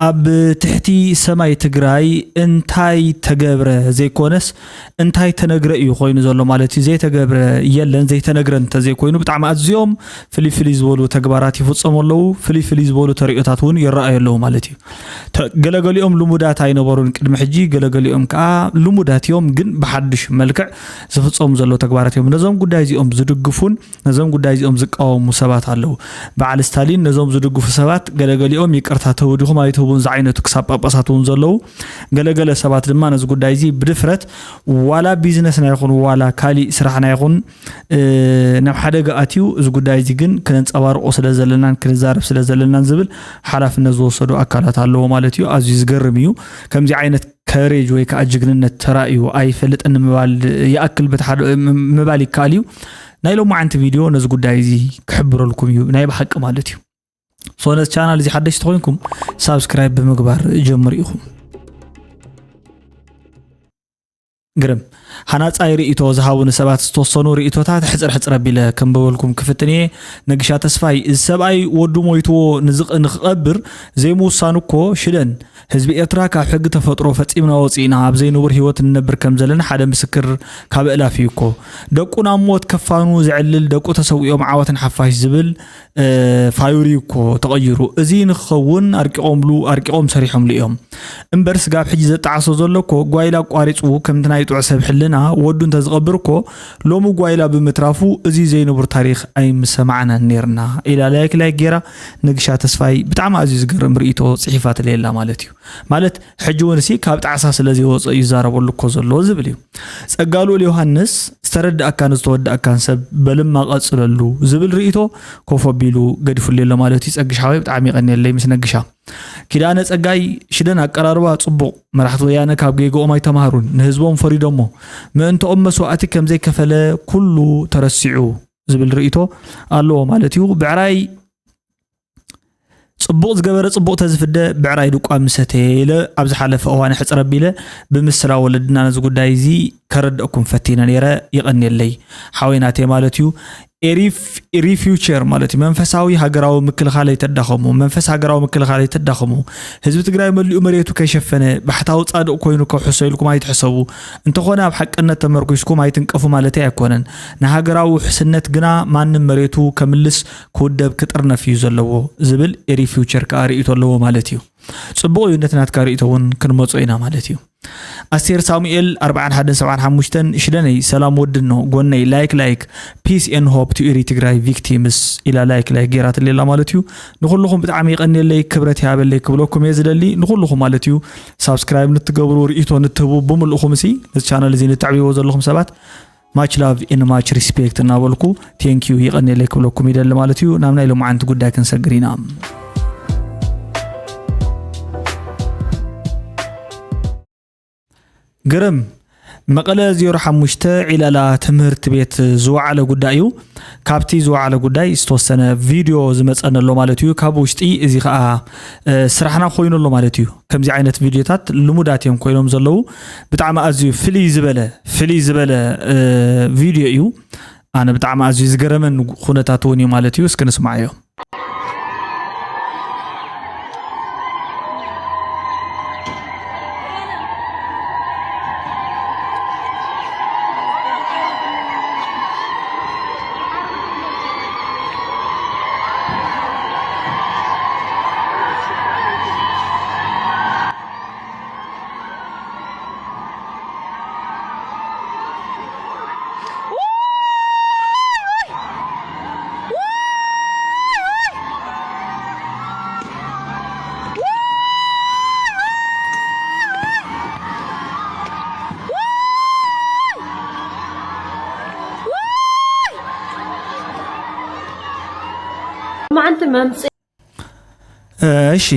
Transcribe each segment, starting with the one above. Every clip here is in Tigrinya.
ኣብ ትሕቲ ሰማይ ትግራይ እንታይ ተገብረ ዘይኮነስ እንታይ ተነግረ እዩ ኮይኑ ዘሎ ማለት እዩ። ዘይተገብረ የለን። ዘይተነግረ እንተዘይኮይኑ ብጣዕሚ ኣዝዮም ፍልይ ፍልይ ዝበሉ ተግባራት ይፍጸሙ ኣለዉ። ፍልይ ፍልይ ዝበሉ ተርእዮታት እውን ይረኣዩ ኣለዉ ማለት እዩ። ተ- ገለገሊኦም ልሙዳት ኣይነበሩን ቅድሚ ሕጂ፣ ገለገሊኦም ከዓ ልሙዳት እዮም፣ ግን ብሓድሽ መልክዕ ዝፍጸሙ ዘለዉ ተግባራት እዮም። ነዞም ጉዳይ እዚኦም ዝድግፉን ነዞም ጉዳይ እዚኦም ዝቃወሙ ሰባት ኣለዉ። በዓል ስታሊን ነዞም ዝድግፉ ሰባት ገለገሊኦም ይቅርታ ትህቡ ዲኹም ኣይትህቡን ዝዓይነቱ ክሳብ ጳጳሳት እውን ዘለዉ። ገለገለ ሰባት ድማ ነዚ ጉዳይ እዚ ብድፍረት ዋላ ቢዝነስና ይኹን ዋላ ካሊእ ስራሕና ይኹን ናብ ሓደጋ ኣትዩ እዚ ጉዳይ እዚ ግን ክነንፀባርቆ ስለ ዘለናን ክንዛረብ ስለ ዘለናን ዝብል ሓላፍነት ዝወሰዱ ኣካላት ኣለዎ ማለት እዩ። ኣዝዩ ዝገርም እዩ። ከምዚ ዓይነት ከሬጅ ወይ ከዓ ጅግንነት ተራእዩ ኣይፈልጥን ንምባል ይኣክል በቲ ሓደ ምባል ይከኣል እዩ። ናይ ሎማዓንቲ ቪድዮ ነዚ ጉዳይ እዚ ክሕብረልኩም እዩ ናይ ብሓቂ ማለት እዩ። ሶ ነዚ ቻናል እዚ ሓደሽቲ ኮይንኩም ሳብስክራይብ ብምግባር ጀምሩ ኢኹም። ግርም ሃናፃይ ርእይቶ ዝሃቡኒ ሰባት ዝተወሰኑ ርእይቶታት ሕፅር ሕፅር ኣቢለ ከንብበልኩም ክፍትን እየ። ነግሻ ተስፋይ እዚ ሰብኣይ ወዱ ሞይትዎ ንዝቕ- ንክቐብር ዘይምውሳኑ እኮ ሽደን ህዝቢ ኤርትራ ካብ ሕጊ ተፈጥሮ ፈጺምና ወጺእና ኣብ ዘይንቡር ህይወት ንነብር ከም ዘለና ሓደ ምስክር ካብ እላፍ እዩ እኮ። ደቁ ናብ ሞት ከፋኑ ዘዕልል ደቁ ተሰዊኦም ዓወት ንሓፋሽ ዝብል ፋዩሪ እኮ ተቐይሩ። እዚ ንክኸውን ኣርቂቖምሉ ኣርቂቖም ሰሪሖምሉ እዮም። እምበር ስጋብ ሕጂ ዘጣዓሶ ዘሎ እኮ ጓይላ ኣቋሪጹ ከምቲ ናይ ጥዑ ሰብ ሕልና ወዱ እንተዝቐብር እኮ ሎሚ ጓይላ ብምትራፉ እዚ ዘይንቡር ታሪኽ ኣይምሰማዕናን ኔርና ኢላ ላይክ ላይክ ጌራ። ነግሻ ተስፋይ ብጣዕሚ ኣዝዩ ዝገርም ርእይቶ ጽሒፋትለይ ኣላ ማለት እዩ። ማለት ሕጂ እውን ሲ ካብ ጣዕሳ ስለ ዘይወፀ እዩ ይዛረበሉ እኮ ዘሎ ዝብል እዩ። ጸጋልኡል ዮሃንስ ዝተረዳእካን ዝተወዳእካን ሰብ በልማ ቀጽለሉ ዝብል ርእይቶ ኮፍ ኣቢሉ ገዲፉለይ ኣሎ ማለት እዩ። ጸግሽ ሓወይ ብጣዕሚ የቐንየለይ ምስ ነግሻ። ኪዳነ ጸጋይ ሽደን ኣቀራርባ ጽቡቕ። መራሕቲ ወያነ ካብ ጌግኦም ኣይተማህሩን። ንህዝቦም ፈሪዶሞ ምእንትኦም መስዋእቲ ከም ዘይከፈለ ኩሉ ተረሲዑ ዝብል ርእይቶ ኣለዎ ማለት እዩ። ብዕራይ ጽቡቕ ዝገበረ ጽቡቕ ተዝፍደ ብዕራይ ድቋ ምሰተየ ኢለ ኣብ ዝሓለፈ እዋን ሕጽር ኣቢለ ብምስላ ወለድና ነዚ ጉዳይ እዚ ከረድእኩም ፈቲነ ነይረ። ይቐንየለይ ሓወይ ናተይ ማለት እዩ። ኤሪፍ ኢሪ ፊውቸር ማለት እዩ። መንፈሳዊ ሃገራዊ ምክልኻል ኣይተዳኸሙ። መንፈስ ሃገራዊ ምክልኻል ኣይተዳኸሙ። ህዝቢ ትግራይ መሊኡ መሬቱ ከይሸፈነ ባሕታዊ ጻድቕ ኮይኑ ከውሕሶ ኢልኩም ኣይትሕሰቡ። እንተኾነ ኣብ ሓቅነት ተመርኩስኩም ኣይትንቀፉ ማለተይ ኣይኮነን። ንሃገራዊ ውሕስነት ግና ማንም መሬቱ ከምልስ ክውደብ ክጥርነፍ እዩ ዘለዎ ዝብል ኤሪ ፊውቸር ከኣ ርእይቶ ኣለዎ ማለት እዩ። ጽቡቕ እዩ፣ ነቲ ናትካ ርእይቶ እውን ክንመጾ ኢና ማለት እዩ። ኣስቴር ሳሙኤል ኣርብዓን ሓደን ሰብዓን ሓሙሽተን ሽደነይ ሰላም ወድኖ ጎነይ ላይክ ላይክ peace and hope to Eri Tigray victims ኢላ ላይክ ላይክ ጌራትለይ ኣላ ማለት እዩ። ንኹልኹም ብጣዕሚ ይቐንየለይ ክብረት ይሃበለይ ክብለኩም እየ ዝደሊ ንኹልኹም ማለት እዩ። ሳብስክራይብ ንትገብሩ ርእይቶ ንትህቡ ብምልእኹም ሲ ነዚ ቻነል እዚ ንተዕብይዎ ዘለኹም ሰባት much love and much respect እናበልኩ thank you ይቐንየለይ ክብለኩም ይደሊ ማለት እዩ። ናብ ናይ ሎማዓንቲ ጉዳይ ክንሰግር ኢና። ግርም መቐለ ዜሮ ሓሙሽተ ዒላላ ትምህርቲ ቤት ዝወዓለ ጉዳይ እዩ። ካብቲ ዝወዓለ ጉዳይ ዝተወሰነ ቪድዮ ዝመፀነ ኣሎ ማለት እዩ። ካብ ውሽጢ እዚ ከዓ ስራሕና ኮይኑ ኣሎ ማለት እዩ። ከምዚ ዓይነት ቪድዮታት ልሙዳት እዮም ኮይኖም ዘለዉ። ብጣዕሚ ኣዝዩ ፍልይ ዝበለ ፍልይ ዝበለ ቪድዮ እዩ። ኣነ ብጣዕሚ ኣዝዩ ዝገረመን ኩነታት እውን እዩ ማለት እዩ። እስኪ ንስማዓዮ። ማዓንቲ መምፅ እሺ፣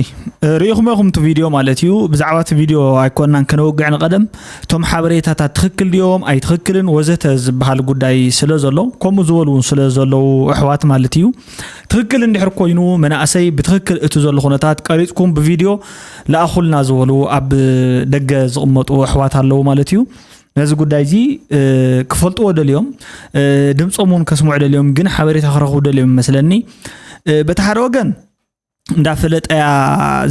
ርኢኹም ኢኹም እቲ ቪድዮ ማለት እዩ። ብዛዕባ እቲ ቪድዮ ኣይኮንናን ከነውግዕ ንቐደም፣ እቶም ሓበሬታታት ትኽክል ድዮም ኣይትኽክልን ወዘተ ዝበሃል ጉዳይ ስለ ዘሎ፣ ከምኡ ዝበሉ እውን ስለ ዘለዉ ኣሕዋት ማለት እዩ። ትኽክል እንድሕር ኮይኑ መናእሰይ ብትኽክል እቲ ዘሎ ኩነታት ቀሪፅኩም ብቪድዮ ለኣኹልና ዝበሉ ኣብ ደገ ዝቕመጡ ኣሕዋት ኣለዉ ማለት እዩ። ነዚ ጉዳይ እዚ ክፈልጥዎ ደልዮም፣ ድምፆም እውን ከስምዑ ደልዮም፣ ግን ሓበሬታ ክረኽቡ ደልዮም ይመስለኒ። በቲ ሓደ ወገን እንዳፈለጠያ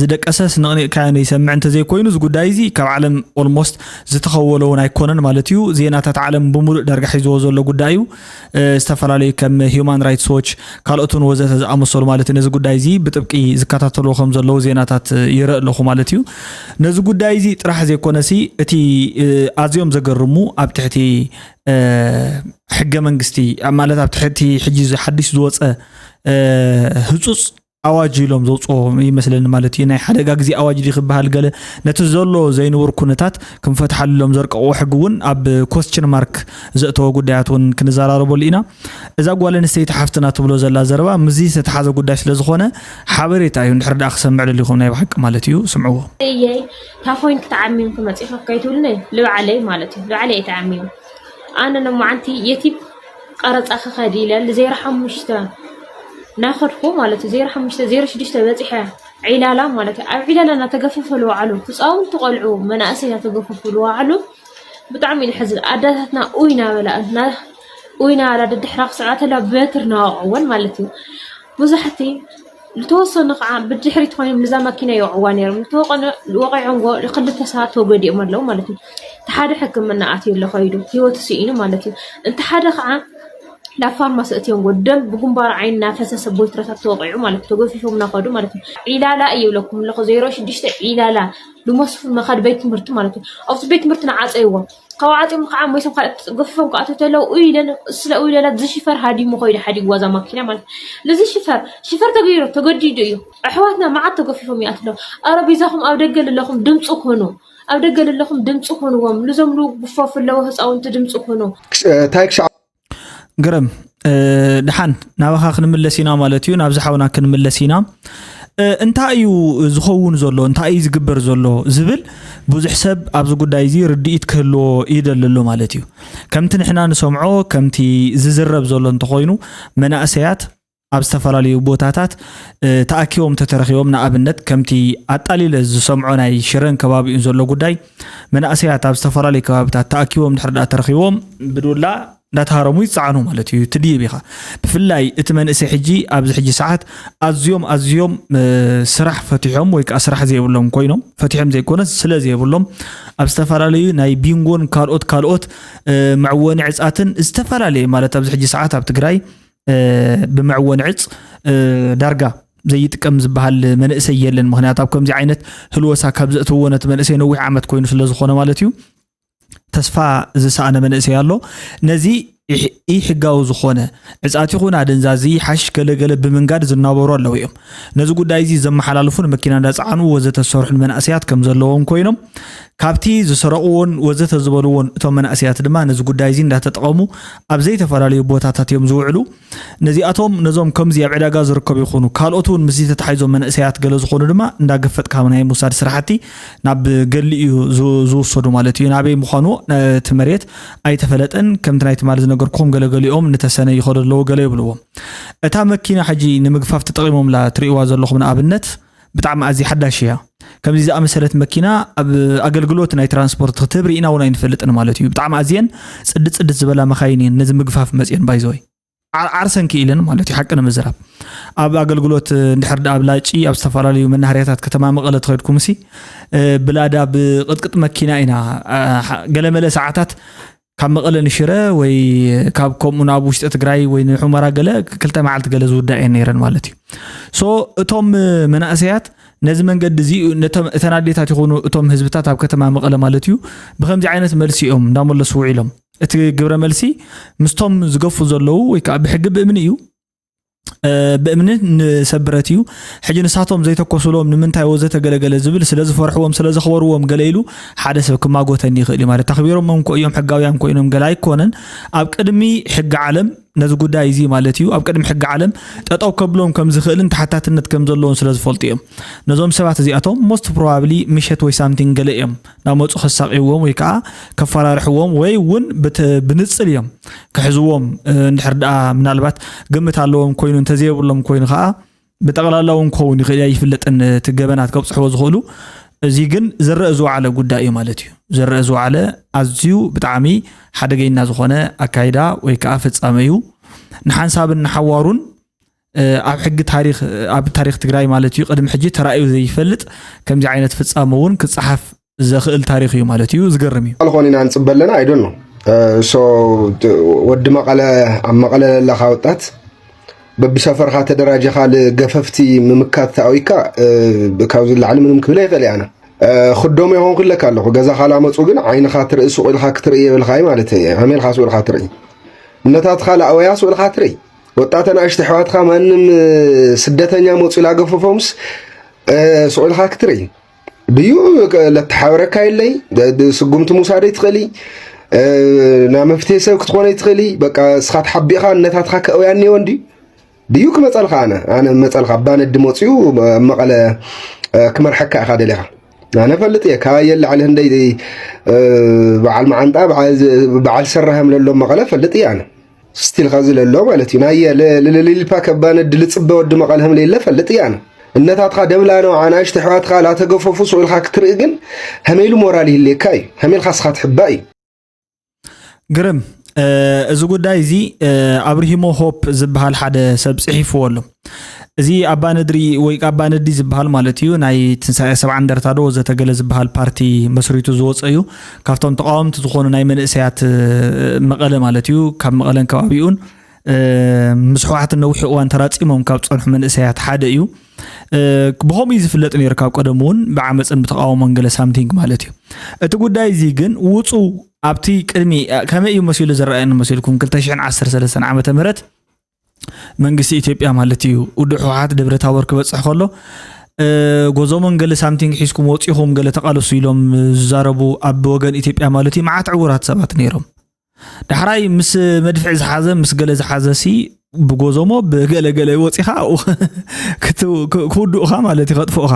ዝደቀሰስ ንቕኒቕካዮ ዘይሰምዕ እንተዘይኮይኑ፣ እዚ ጉዳይ እዚ ካብ ዓለም ኦልሞስት ዝተኸወሎ እውን ኣይኮነን ማለት እዩ። ዜናታት ዓለም ብምሉእ ዳርጋ ሒዝዎ ዘሎ ጉዳይ እዩ። ዝተፈላለዩ ከም ሂዩማን ራይትስ ዎች፣ ካልኦትን ወዘተ ዝኣመሰሉ ማለት እዩ፣ ነዚ ጉዳይ እዚ ብጥብቂ ዝከታተልዎ ከም ዘለዉ ዜናታት ይርኢ ኣለኹ ማለት እዩ። ነዚ ጉዳይ እዚ ጥራሕ ዘይኮነሲ፣ እቲ ኣዝዮም ዘገርሙ ኣብ ትሕቲ ሕገ መንግስቲ ማለት ኣብ ትሕቲ ሕጂ ሓድሽ ዝወፀ ህፁፅ ኣዋጅ ኢሎም ዘውፅኦ ይመስለኒ ማለት እዩ። ናይ ሓደጋ ግዜ ኣዋጅ ዲ ክበሃል ገለ ነቲ ዘሎ ዘይንቡር ኩነታት ክንፈትሓሉ ኢሎም ዘርቀቕዎ ሕጊ እውን ኣብ ኮስችን ማርክ ዘእተወ ጉዳያት እውን ክንዘራረበሉ ኢና። እዛ ጓል ኣንስተይቲ ሓፍትና ትብሎ ዘላ ዘረባ ምስዚ ዝተተሓዘ ጉዳይ ስለ ዝኾነ ሓበሬታ እዩ። እንድሕር ደኣ ክሰምዕ ደሊኹም ናይ ብሓቂ ማለት እዩ ስምዕዎ። እየይ ታፎይን ክትዓሚም ክመፂ ከካይትብልኒ ልባዕለይ ማለት እዩ። ልባዕለይ ኣይትዓሚም ኣነ ነመዓንቲ የቲብ ቀረፃ ክኸድ ኢለ ዜሮ ሓሙሽተ ናኸድኩ ማለት እዩ። ዜሮ ሓሙሽተ ዜሮ ሽዱሽተ በፂሐ ዒላላ ማለት እዩ። ኣብ ዒላላ እናተገፈፈ ልዋዕሉ ህፃውንቲ ቆልዑ መናእሰይ እናተገፈፉ ልዋዕሉ ብጣዕሚ እዩ ዝሕዝን። ኣዳታትና ኡይ ናበላ ኡይ ናበላ ደድሕራ ክስዕባ ተላ በትር ናወቅወን ማለት እዩ። ብዙሕቲ ዝተወሰኑ ከዓ ብድሕሪት ኮይኖም ንዛ ማኪና ይወቅዋ ነይሮም። ዝተወቀነ ወቂዖም ክልተ ሰባት ተጎዲኦም ኣለዉ ማለት እዩ። እቲ ሓደ ሕክምና ኣትዩ ኣሎ ከይዱ ህይወቱ ስኢኑ ማለት እዩ። እንተ ሓደ ከዓ ናብ ፋርማሲ እትዮም ጎ ደም ብግንባሩ ዓይኒ እናፈሰሰ ቦይትረታት ተወቂዑ ማለት እዩ። ተገፊፎም እናኸዱ ማለት እዩ። ዒላላ እዩ ይብለኩም ኣለኹ ዜሮ ሽዱሽተ ዒላላ ልመስፉ መኸድ ቤት ትምህርቲ ማለት እዩ። ኣብቲ ቤት ትምህርቲ ንዓፀይዎ ካብ ዓፂም ከዓ ሞይቶም ካልኦት ገፊፎም ክኣትው ተለው ኡ ኢለን ስለ ኡ ኢለላ ዝሽፈር ሃዲሙ ኮይዱ ሓዲግዋ እዛ ማኪና ማለት እዩ። ልዚ ሽፈር ሽፈር ተገይሩ ተገዲዱ እዩ። ኣሕዋትና መዓት ተገፊፎም ይኣትለው። ኣረ ቢዛኹም ኣብ ደገ ለለኹም ድምፂ ኩኑ ኣብ ደገ ለለኹም ድምፂ ኩንዎም። ልዞም ልጉፈፉ ኣለዉ ህፃውንቲ ድምፂ ኩኑ። እንታይ ክሻ ግርም ድሓን ናባኻ ክንምለስ ኢና ማለት እዩ። ናብዚ ሓውና ክንምለስ ኢና። እንታይ እዩ ዝኸውን ዘሎ፣ እንታይ እዩ ዝግበር ዘሎ ዝብል ብዙሕ ሰብ ኣብዚ ጉዳይ እዚ ርድኢት ክህልዎ ይደሊ ኣሎ ማለት እዩ። ከምቲ ንሕና ንሰምዖ፣ ከምቲ ዝዝረብ ዘሎ እንተኾይኑ፣ መናእሰያት ኣብ ዝተፈላለዩ ቦታታት ተኣኪቦም ተተረኺቦም፣ ንኣብነት ከምቲ ኣጣሊለ ዝሰምዖ ናይ ሽረን ከባቢኡን ዘሎ ጉዳይ፣ መናእሰያት ኣብ ዝተፈላለዩ ከባብታት ተኣኪቦም ድሕር ዳ ተረኺቦም ብዱላ እንዳተሃረሙ ይፀዓኑ ማለት እዩ። ትድይብ ኢኻ። ብፍላይ እቲ መንእሰይ ሕጂ ኣብዚ ሕጂ ሰዓት ኣዝዮም ኣዝዮም ስራሕ ፈቲሖም ወይ ከዓ ስራሕ ዘይብሎም ኮይኖም፣ ፈቲሖም ዘይኮነስ ስለ ዘይብሎም ኣብ ዝተፈላለዩ ናይ ቢንጎን ካልኦት ካልኦት መዕወኒ ዕፃትን ዝተፈላለየ ማለት ኣብዚ ሕጂ ሰዓት ኣብ ትግራይ ብመዕወኒ ዕፅ ዳርጋ ዘይጥቀም ዝበሃል መንእሰይ የለን። ምክንያቱ ኣብ ከምዚ ዓይነት ህልወሳ ካብ ዘእትውዎ ነቲ መንእሰይ ነዊሕ ዓመት ኮይኑ ስለ ዝኾነ ማለት እዩ። ተስፋ ዝሰኣነ መንእሰይ ኣሎ። ነዚ ኢሕጋዊ ዝኾነ ዕፃት ይኹን ኣደንዛዚ ሓሽሽ ገለገለ ብምንጋድ ዝናበሩ ኣለዉ እዮም። ነዚ ጉዳይ እዚ ዘመሓላልፉን መኪና እንዳፀዓኑ ወዘተ ዝሰርሑን መናእሰያት ከም ዘለዎም ኮይኖም ካብቲ ዝሰረቕዎን ወዘተ ዝበልዎን እቶም መናእሰያት ድማ ነዚ ጉዳይ እዚ እንዳተጠቐሙ ኣብ ዘይተፈላለዩ ቦታታት እዮም ዝውዕሉ። ነዚኣቶም ነዞም ከምዚ ኣብ ዕዳጋ ዝርከቡ ይኹኑ ካልኦት እውን ምስዚ ተታሒዞም መንእሰያት ገለ ዝኾኑ ድማ እንዳገፈጥካ ናይ ምውሳድ ስራሕቲ ናብ ገሊ እዩ ዝውሰዱ ማለት እዩ። ናበይ ምዃኑ እቲ መሬት ኣይተፈለጠን። ከምቲ ናይ ትማሊ ዝነገርኩኹም ገለገሊኦም ንተሰነ ይኸዱ ኣለዉ ገለ ይብልዎም። እታ መኪና ሕጂ ንምግፋፍ ተጠቒሞምላ ትርእይዋ ዘለኹም ንኣብነት ብጣዕሚ ኣዝያ ሓዳሽ እያ። ከምዚ ዝኣመሰለት መኪና ኣብ ኣገልግሎት ናይ ትራንስፖርት ክትህብ ርኢና እውን ኣይንፈልጥን ማለት እዩ። ብጣዕሚ ኣዝየን ፅድት ፅድት ዝበላ መኻይን እየን ነዚ ምግፋፍ መፅየን ባይዘወይ ዓርሰን ክኢለን ማለት እዩ። ሓቂ ንምዝራብ ኣብ ኣገልግሎት እንድሕር ዳ ኣብ ላጪ ኣብ ዝተፈላለዩ መናሃርያታት ከተማ መቐለ ተኸድኩም ሲ ብላዳ ብቅጥቅጥ መኪና ኢና ገለመለ ሰዓታት ካብ መቐለ ንሽረ ወይ ካብ ከምኡ ናብ ውሽጢ ትግራይ ወይ ንሑመራ ገለ ክልተ መዓልቲ ገለ ዝውዳእ እየን ነይረን ማለት እዩ። ሶ እቶም መናእሰያት ነዚ መንገዲ እዚ እተን ኣዴታት ይኹኑ እቶም ህዝብታት ኣብ ከተማ መቐለ ማለት እዩ ብከምዚ ዓይነት መልሲ እዮም እንዳመለሱ ውዒሎም። እቲ ግብረ መልሲ ምስቶም ዝገፉ ዘለዉ ወይ ከዓ ብሕጊ ብእምኒ እዩ ብእምኒ ንሰብረት እዩ። ሕጂ ንሳቶም ዘይተኮሱሎም ንምንታይ ወዘተ ገለገለ ዝብል ስለ ዝፈርሕዎም ስለ ዘኽበርዎም ገለ ኢሉ ሓደ ሰብ ክማጎተኒ ይኽእል እዩ ማለት ኣኽቢሮሞም እኮ እዮም ሕጋውያን ኮይኖም ገለ ኣይኮነን። ኣብ ቅድሚ ሕጊ ዓለም ነዚ ጉዳይ እዚ ማለት እዩ ኣብ ቅድሚ ሕጊ ዓለም ጠጠው ከብሎም ከም ዝኽእልን ተሓታትነት ከም ዘለዎን ስለ ዝፈልጡ እዮም። ነዞም ሰባት እዚኣቶም most probably ምሸት ወይ ሳምቲንግ ገለ እዮም ናመፁ ከሳቕይዎም ወይ ከዓ ከፈራርሕዎም ወይ እውን ብንፅል እዮም ክሕዝዎም እንድሕር ደኣ ምናልባት ግምት ኣለዎም ኮይኑ እንተዘየብሎም ኮይኑ ከዓ ብጠቕላላ እውን ክኸውን ይኽእል እያ ይፍለጥን እቲ ገበናት ከብፅሕዎ ዝኽእሉ። እዚ ግን ዝረአ ዝወዓለ ጉዳይ እዩ ማለት እዩ። ዝረአ ዝወዓለ ኣዝዩ ብጣዕሚ ሓደገኛ ዝኾነ ኣካይዳ ወይ ከዓ ፍፃመ እዩ። ንሓንሳብን ንሓዋሩን ኣብ ሕጊ ታሪክ ኣብ ታሪክ ትግራይ ማለት እዩ ቅድሚ ሕጂ ተራእዩ ዘይፈልጥ ከምዚ ዓይነት ፍጻመ እውን ክጸሓፍ ዘኽእል ታሪክ እዩ ማለት እዩ። ዝገርም እዩ። ኣልኾን ኢና ንጽበ ኣለና። I don't know። So ወዲ መቐለ፣ ኣብ መቐለ ዘለኻ ወጣት በብሰፈርካ ተደራጀኻ ልገፈፍቲ ምምካት ተኣዊካ ካብዚ ላዕሊ ምንም ክብል ኣይኽእል ኣነ። ክዶም ይኾንኩ ኣለካ ኣለኹ። ገዛኻ ላመፁ ግን ዓይንኻ ትርኢ፣ ሱቕ ኢልካ ክትርኢ የብልካ ማለት እየ። ከመይ ኢልካ ሱቕ ኢልካ ትርኢ? እነታትካ ላእወያ ሱቕ ኢልካ ትርኢ። ወጣተ ንኣሽተ ኣሕዋትካ ማንም ስደተኛ መፁ ላገፈፎምስ ሱቕ ኢልካ ክትርኢ ድዩ? ለተሓበረካ የለይ። ስጉምቲ ምውሳደይ ትኽእሊ፣ ናብ መፍትሄ ሰብ ክትኾነይ ትኽእሊ። በቃ እስኻ ተሓቢእካ እነታትካ ከእውያ እኒወን ድዩ? ድዩ ክመፀልካ? ኣነ ኣነ መፀልካ ባነዲ መፅዩ ኣብ መቐለ ክመርሐካ ኢኻ ደሊኻ። ኣነ ፈልጥ እየ። ካባየ ላዕሊ ህንደይ በዓል መዓንጣ በዓል ሰራህም ለሎ መቐለ ፈልጥ እየ ኣነ። ስቲል ኸዚ ለሎ ማለት እዩ። ናየ ልልልልፓ ከባነዲ ልፅበ ወዲ መቐለ ህም ለለ ፈልጥ እየ ኣነ። እነታትካ ደብላ ነው ኣናእሽተ ኣሕዋትካ ላተገፈፉ ስቕ ኢልካ ክትርኢ ግን ከመይ ኢሉ ሞራል ይህልየካ እዩ? ከመይ ኢልካ ስኻ ትሕባእ እዩ? ግርም። እዚ ጉዳይ እዚ ኣብርሂሞ ሆፕ ዝበሃል ሓደ ሰብ ጽሒፍዎ ኣሎ። እዚ ኣባነድሪ ወይ ኣባነዲ ዝበሃል ማለት እዩ፣ ናይ ትንሳኤ ሰብዓ እንደርታ ዶ ወዘተ ገለ ዝበሃል ፓርቲ መስሪቱ ዝወፀ እዩ። ካብቶም ተቃወምቲ ዝኾኑ ናይ መንእሰያት መቐለ ማለት እዩ፣ ካብ መቐለን ከባቢኡን ምስ ህወሓት ነዊሕ እዋን ተራፂሞም ካብ ፀንሑ መንእሰያት ሓደ እዩ። ብኸምኡ እዩ ዝፍለጥ ነይሩ ካብ ቀደም እውን ብዓመፅን ብተቃውሞን ገለ ሳምቲንግ ማለት እዩ። እቲ ጉዳይ እዚ ግን ውፁ ኣብቲ ቅድሚ ከመይ እዩ መሲሉ ዝረኣየኒ መሲልኩም ክልተ ሽሕን ዓሰርተ ሰለስተን ዓመተ ምህረት መንግስቲ ኢትዮጵያ ማለት እዩ ውድብ ህወሓት ደብረ ታቦር ክበፅሕ ከሎ ጎዞሞን ገለ ሳምቲንግ ሒዝኩም ወፂኹም ገለ ተቃለሱ ኢሎም ዝዛረቡ ኣብ ወገን ኢትዮጵያ ማለት እዩ መዓት ዕውራት ሰባት ነይሮም። ዳሕራይ ምስ መድፍዒ ዝሓዘ ምስ ገለ ዝሓዘ ሲ ብጎዞሞ ብገለገለ ወፂኻ ኣብኡ ክውድኡኻ ማለት እዩ ከጥፍኡኻ።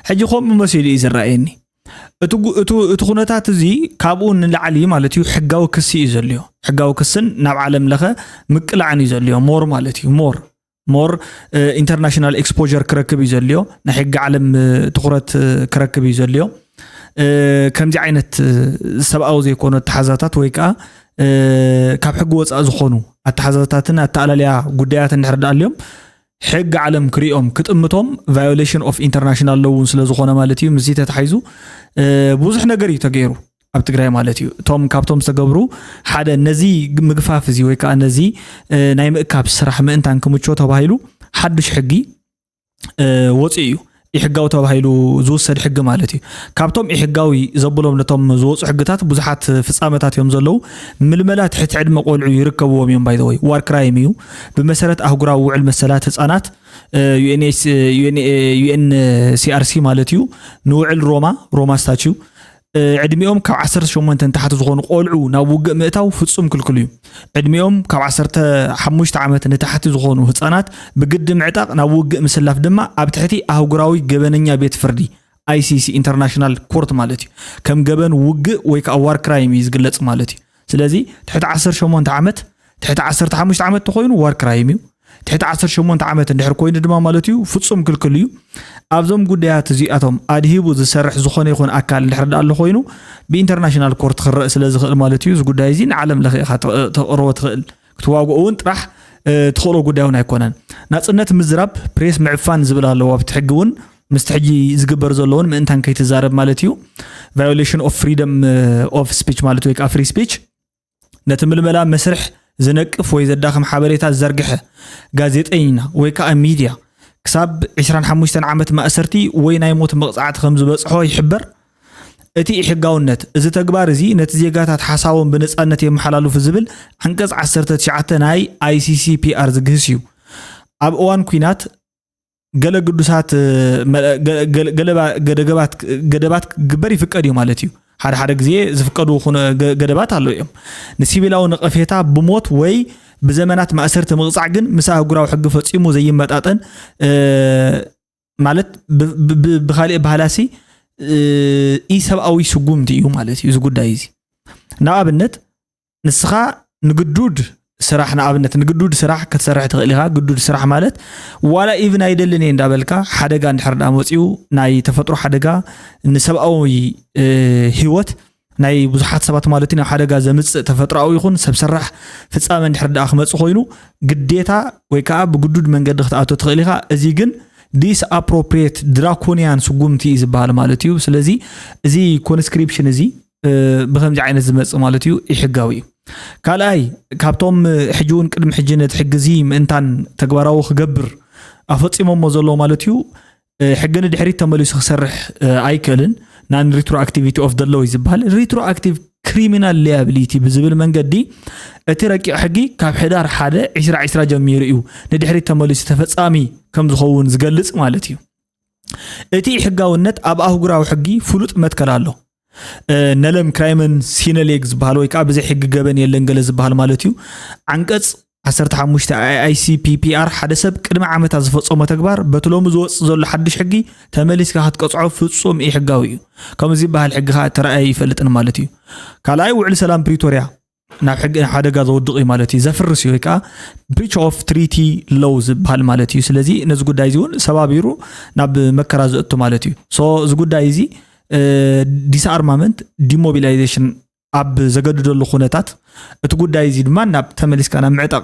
ሕጂ ከምኡ መሲሉ እዩ ዝረኣየኒ። እቲ ኩነታት እዚ ካብኡ ንላዕሊ ማለት እዩ ሕጋዊ ክሲ እዩ ዘልዮ። ሕጋዊ ክስን ናብ ዓለም ለኸ ምቅላዕን እዩ ዘልዮ። ሞር ማለት እዩ ሞር ሞር ኢንተርናሽናል ኤክስፖር ክረክብ እዩ ዘልዮ። ናይ ሕጊ ዓለም ትኩረት ክረክብ እዩ ዘልዮ። ከምዚ ዓይነት ሰብኣዊ ዘይኮኑ ኣተሓዛታት ወይ ከዓ ካብ ሕጊ ወፃኢ ዝኾኑ ኣተሓዛታትን ኣተኣላልያ ጉዳያትን እንድሕር ደኣ ኣልዮም ሕጊ ዓለም ክሪኦም ክጥምቶም violation of international law እውን ስለ ዝኾነ ማለት እዩ። ምስዚ ተታሒዙ ብዙሕ ነገር እዩ ተገይሩ ኣብ ትግራይ ማለት እዩ። እቶም ካብቶም ዝተገብሩ ሓደ ነዚ ምግፋፍ እዚ ወይ ከዓ ነዚ ናይ ምእካብ ስራሕ ምእንታን ክምቾ ተባሂሉ ሓዱሽ ሕጊ ወፂኡ እዩ። ኢሕጋዊ ተባሂሉ ዝውሰድ ሕጊ ማለት እዩ። ካብቶም ኢሕጋዊ ዘብሎም ነቶም ዝወፁ ሕግታት ብዙሓት ፍፃመታት እዮም ዘለዉ። ምልመላ ትሕቲ ዕድመ ቆልዑ ይርከብዎም እዮም። ባይዘወይ ዋር ክራይም እዩ። ብመሰረት ኣህጉራዊ ውዕል መሰላት ህፃናት ዩኤንሲኣርሲ ማለት እዩ ንውዕል ሮማ ሮማ ስታችው ዕድሚኦም ካብ ዓሰርተ ሸሞንተ ንታሕቲ ዝኾኑ ቆልዑ ናብ ውግእ ምእታው ፍጹም ክልክል እዩ። ዕድሚኦም ካብ ዓሰርተ ሓሙሽተ ዓመት ንታሕቲ ዝኾኑ ህጻናት ብግዲ ምዕጣቕ ናብ ውግእ ምስላፍ ድማ ኣብ ትሕቲ ኣህጉራዊ ገበነኛ ቤት ፍርዲ ኣይሲሲ ኢንተርናሽናል ኮርት ማለት እዩ ከም ገበን ውግእ ወይ ከዓ ዋር ክራይም እዩ ዝግለጽ ማለት እዩ። ስለዚ ትሕቲ ዓሰርተ ሸሞንተ ዓመት ትሕቲ ዓሰርተ ሓሙሽተ ዓመት ተኾይኑ ዋር ክራይም እዩ። ትሕቲ ዓሰርተ ሸሞንተ ዓመት እንድሕር ኮይኑ ድማ ማለት እዩ ፍጹም ክልክል እዩ። ኣብዞም ጉዳያት እዚኣቶም ኣድሂቡ ዝሰርሕ ዝኾነ ይኹን ኣካል እንድሕር ደኣ ኣሎ ኮይኑ ብኢንተርናሽናል ኮርት ክረእ ስለ ዝኽእል ማለት እዩ። እዚ ጉዳይ እዚ ንዓለም ለኸ ኢኻ ተቕርቦ ትኽእል ክትዋግኦ እውን ጥራሕ ትኽእሎ ጉዳይ እውን ኣይኮነን። ናፅነት ምዝራብ ፕሬስ ምዕፋን ዝብል ኣለዎ ኣብቲ ሕጊ እውን ምስቲ ሕጂ ዝግበር ዘሎ እውን ምእንታን ከይትዛረብ ማለት እዩ። violation of freedom of speech ማለት ወይ ከዓ free speech ነቲ ምልመላ መስርሕ ዝነቅፍ ወይ ዘዳኽም ሓበሬታ ዝዘርግሐ ጋዜጠኛ ወይ ከዓ ሚድያ ክሳብ ዕስራን ሓሙሽተን ዓመት ማእሰርቲ ወይ ናይ ሞት መቕፃዕቲ ከም ዝበፅሖ ይሕበር። እቲ ኢሕጋውነት እዚ ተግባር እዚ ነቲ ዜጋታት ሓሳቦም ብነፃነት የመሓላልፉ ዝብል ዓንቀፅ ዓሰርተ ትሽዓተ ናይ ኣይሲሲፒኣር ዝግህስ እዩ። ኣብ እዋን ኲናት ገለ ግዱሳት ገደባት ክግበር ይፍቀድ እዩ ማለት እዩ። ሓደ ሓደ ግዜ ዝፍቀዱ ገደባት ኣለዉ እዮም። ንሲቪላዊ ነቐፌታ ብሞት ወይ ብዘመናት ማእሰርቲ ምቕፃዕ ግን ምስ ኣህጉራዊ ሕጊ ፈፂሙ ዘይመጣጠን ማለት ብካሊእ ባህላሲ ኢሰብኣዊ ስጉምቲ እዩ ማለት እዩ። እዚ ጉዳይ እዚ ንኣብነት ንስኻ ንግዱድ ስራሕ ንኣብነት ንግዱድ ስራሕ ክትሰርሕ ትኽእል ኢኻ። ግዱድ ስራሕ ማለት ዋላ ኢቭን ኣይደልን እየ እንዳበልካ ሓደጋ እንድሕር ዳ መፅኡ ናይ ተፈጥሮ ሓደጋ ንሰብኣዊ ህይወት ናይ ብዙሓት ሰባት ማለት እዩ ናብ ሓደጋ ዘምፅእ ተፈጥሮኣዊ ይኹን ሰብ ሰራሕ ፍፃመ እንድሕር ደኣ ክመፅእ ኮይኑ ግዴታ ወይ ከዓ ብግዱድ መንገዲ ክትኣቶ ትኽእል ኢኻ። እዚ ግን disappropriate draconian ስጉምቲ እዩ ዝበሃል ማለት እዩ። ስለዚ እዚ conscription እዚ ብከምዚ ዓይነት ዝመፅእ ማለት እዩ ይሕጋዊ እዩ። ካልኣይ ካብቶም ሕጂ እውን ቅድሚ ሕጂ ነቲ ሕጊ እዚ ምእንታን ተግባራዊ ክገብር ኣፈፂሞሞ ዘሎ ማለት እዩ ሕጊ ንድሕሪት ተመሊሱ ክሰርሕ ኣይክእልን። Non retroactivity of the law እዩ ዝበሃል። Retroactive criminal liability ብዝብል መንገዲ እቲ ረቂቕ ሕጊ ካብ ሕዳር ሓደ ዕስራ ዕስራ ጀሚሩ እዩ ንድሕሪት ተመሊሱ ተፈፃሚ ከም ዝኸውን ዝገልፅ ማለት እዩ። እቲ ሕጋውነት ኣብ ኣህጉራዊ ሕጊ ፍሉጥ መትከል ኣሎ። ነለም ክራይመን ሲነሌግ ዝበሃል ወይ ከዓ ብዘይ ሕጊ ገበን የለን ገለ ዝበሃል ማለት እዩ። ዓንቀፅ ዓሰርተ ሓሙሽተ I I C P P R ሓደ ሰብ ቅድሚ ዓመታት ዝፈፀሞ ተግባር በቲ ሎሚ ዝወፅእ ዘሎ ሓድሽ ሕጊ ተመሊስካ ክትቀፅዖ ፍፁም ኢሕጋዊ እዩ። ከምዚ ዝበሃል ሕጊ ከዓ ተረኣየ ይፈልጥን ማለት እዩ። ካልኣይ ውዕሊ ሰላም ፕሪቶሪያ ናብ ሕጊ ሓደጋ ዘውድቕ እዩ ማለት እዩ። ዘፍርስ እዩ ወይ ከዓ breach of treaty law ዝበሃል ማለት እዩ። ስለዚ ነዚ ጉዳይ እዚ እውን ሰባቢሩ ናብ መከራ ዘእቱ ማለት እዩ። So እዚ ጉዳይ እዚ disarmament demobilization ኣብ ዘገድደሉ ኩነታት እቲ ጉዳይ እዚ ድማ ናብ ተመሊስካ ናብ ምዕጣቕ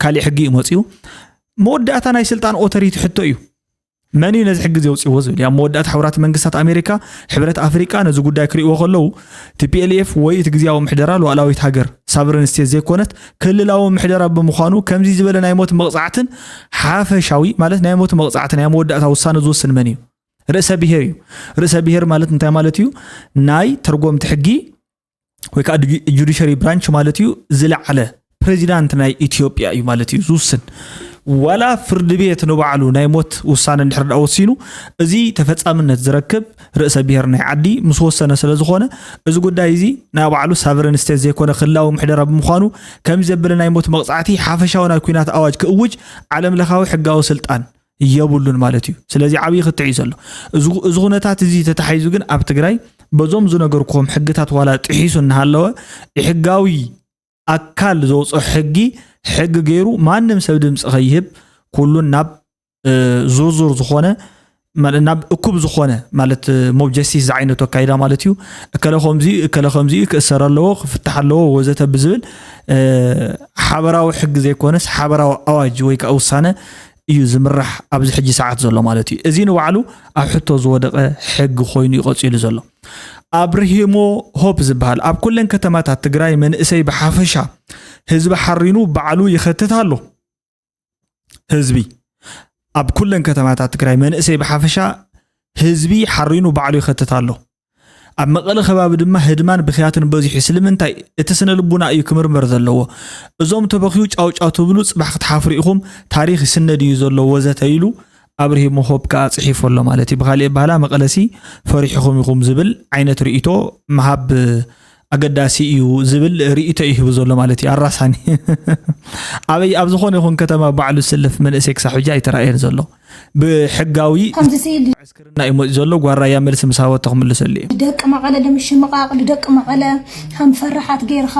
ካሊእ ሕጊ እዩ መፅኡ። መወዳእታ ናይ ስልጣን ኦተሪቲ ሕቶ እዩ። መን እዩ ነዚ ሕጊ እዚ ኣውፅዎ ዝብል ኣብ መወዳእታ ሕቡራት መንግስታት ኣሜሪካ፣ ሕብረት ኣፍሪቃ ነዚ ጉዳይ ክርእይዎ ከለዉ ቲ ፒ ኤል ኤፍ ወይ እቲ ግዜያዊ ምሕደራ ሉዓላዊት ሃገር ሳቨረን ስቴት ዘይኮነት ክልላዊ ምሕደራ ብምዃኑ ከምዚ ዝበለ ናይ ሞት መቕፃዕትን ሓፈሻዊ ማለት ናይ ሞት መቕፃዕቲ ናይ መወዳእታ ውሳነ ዝወስን መን እዩ? ርእሰ ብሔር እዩ። ርእሰ ብሔር ማለት እንታይ ማለት እዩ? ናይ ተርጎምቲ ሕጊ ወይ ከዓ ጁዲሸሪ ብራንች ማለት እዩ ዝለዓለ ፕሬዚዳንት ናይ ኢትዮጵያ እዩ ማለት እዩ ዝውስን። ዋላ ፍርዲ ቤት ንባዕሉ ናይ ሞት ውሳነ እንድሕር ደኣ ወሲኑ እዚ ተፈፃምነት ዝረክብ ርእሰ ብሔር ናይ ዓዲ ምስ ወሰነ ስለ ዝኾነ እዚ ጉዳይ እዚ ናይ ባዕሉ ሳቨረን ስቴት ዘይኮነ ክልላዊ ምሕደራ ብምዃኑ ከምዚ ዘበለ ናይ ሞት መቕፃዕቲ ሓፈሻዊ ናይ ኩናት ኣዋጅ ክእውጅ ዓለም ለኻዊ ሕጋዊ ስልጣን የብሉን ማለት እዩ። ስለዚ ዓብዪ ክትዕ እዩ ዘሎ። እዚ ኩነታት እዚ ተታሒዙ ግን ኣብ ትግራይ በዞም ዝነገርኩም ሕግታት ዋላ ጥሒሱ እናሃለወ ሕጋዊ ኣካል ዘውፅኦ ሕጊ ሕጊ ገይሩ ማንም ሰብ ድምፂ ከይህብ ኩሉን ናብ ዝርዙር ዝኾነ ናብ እኩብ ዝኾነ ማለት ሞብ ጀስቲስ ዝዓይነቱ ኣካይዳ ማለት እዩ። እከለ ከምዚ እከለ ከምዚ ክእሰር ኣለዎ ክፍታሕ ኣለዎ ወዘተ ብዝብል ሓበራዊ ሕጊ ዘይኮነስ ሓበራዊ ኣዋጅ ወይ ከዓ ውሳነ እዩ ዝምራሕ ኣብዚ ሕጂ ሰዓት ዘሎ ማለት እዩ። እዚ ንባዕሉ ኣብ ሕቶ ዝወደቐ ሕጊ ኮይኑ እዩ ቀፂሉ ዘሎ። ኣብርሂሞ ሆፕ ዝበሃል ኣብ ኩለን ከተማታት ትግራይ መንእሰይ ብሓፈሻ ህዝቢ ሓሪኑ ባዕሉ ይኸትት ኣሎ። ህዝቢ ኣብ ኩለን ከተማታት ትግራይ መንእሰይ ብሓፈሻ ህዝቢ ሓሪኑ ባዕሉ ይኸትት ኣሎ። ኣብ መቐለ ከባቢ ድማ ህድማን ብኽያትን በዚሑ። ስለምንታይ? እቲ ስነ ልቡና እዩ ክምርመር ዘለዎ። እዞም ተበኽዩ ጫውጫው ትብሉ ፅባሕ ክትሓፍሩ ኢኹም፣ ታሪኽ ይስነድ እዩ ዘሎ ወዘተ ኢሉ ኣብርሂሞ ሆፕ ከዓ ፅሒፉ ኣሎ ማለት እዩ። ብካሊእ ኣባህላ መቐለሲ ፈሪሕኹም ኢኹም ዝብል ዓይነት ርእይቶ ምሃብ ኣገዳሲ እዩ ዝብል ርእይቶ እዩ ሂቡ ዘሎ ማለት እዩ። ኣራሳኒ ኣበይ ኣብ ዝኾነ ይኹን ከተማ ባዕሉ ዝስለፍ መንእሰይ ክሳብ ሕጂ ኣይተራእየን ዘሎ። ብሕጋዊ ከምዚ ስኢል ዕስክርና እዩ መፂኡ ዘሎ። ጓል ራያ መልሲ ምስ ሃበቶ ክምልሰሉ እዩ። ደቂ መቐለ ንምሽምቓቕ ንደቂ መቐለ ከም ፈራሓት ገይርካ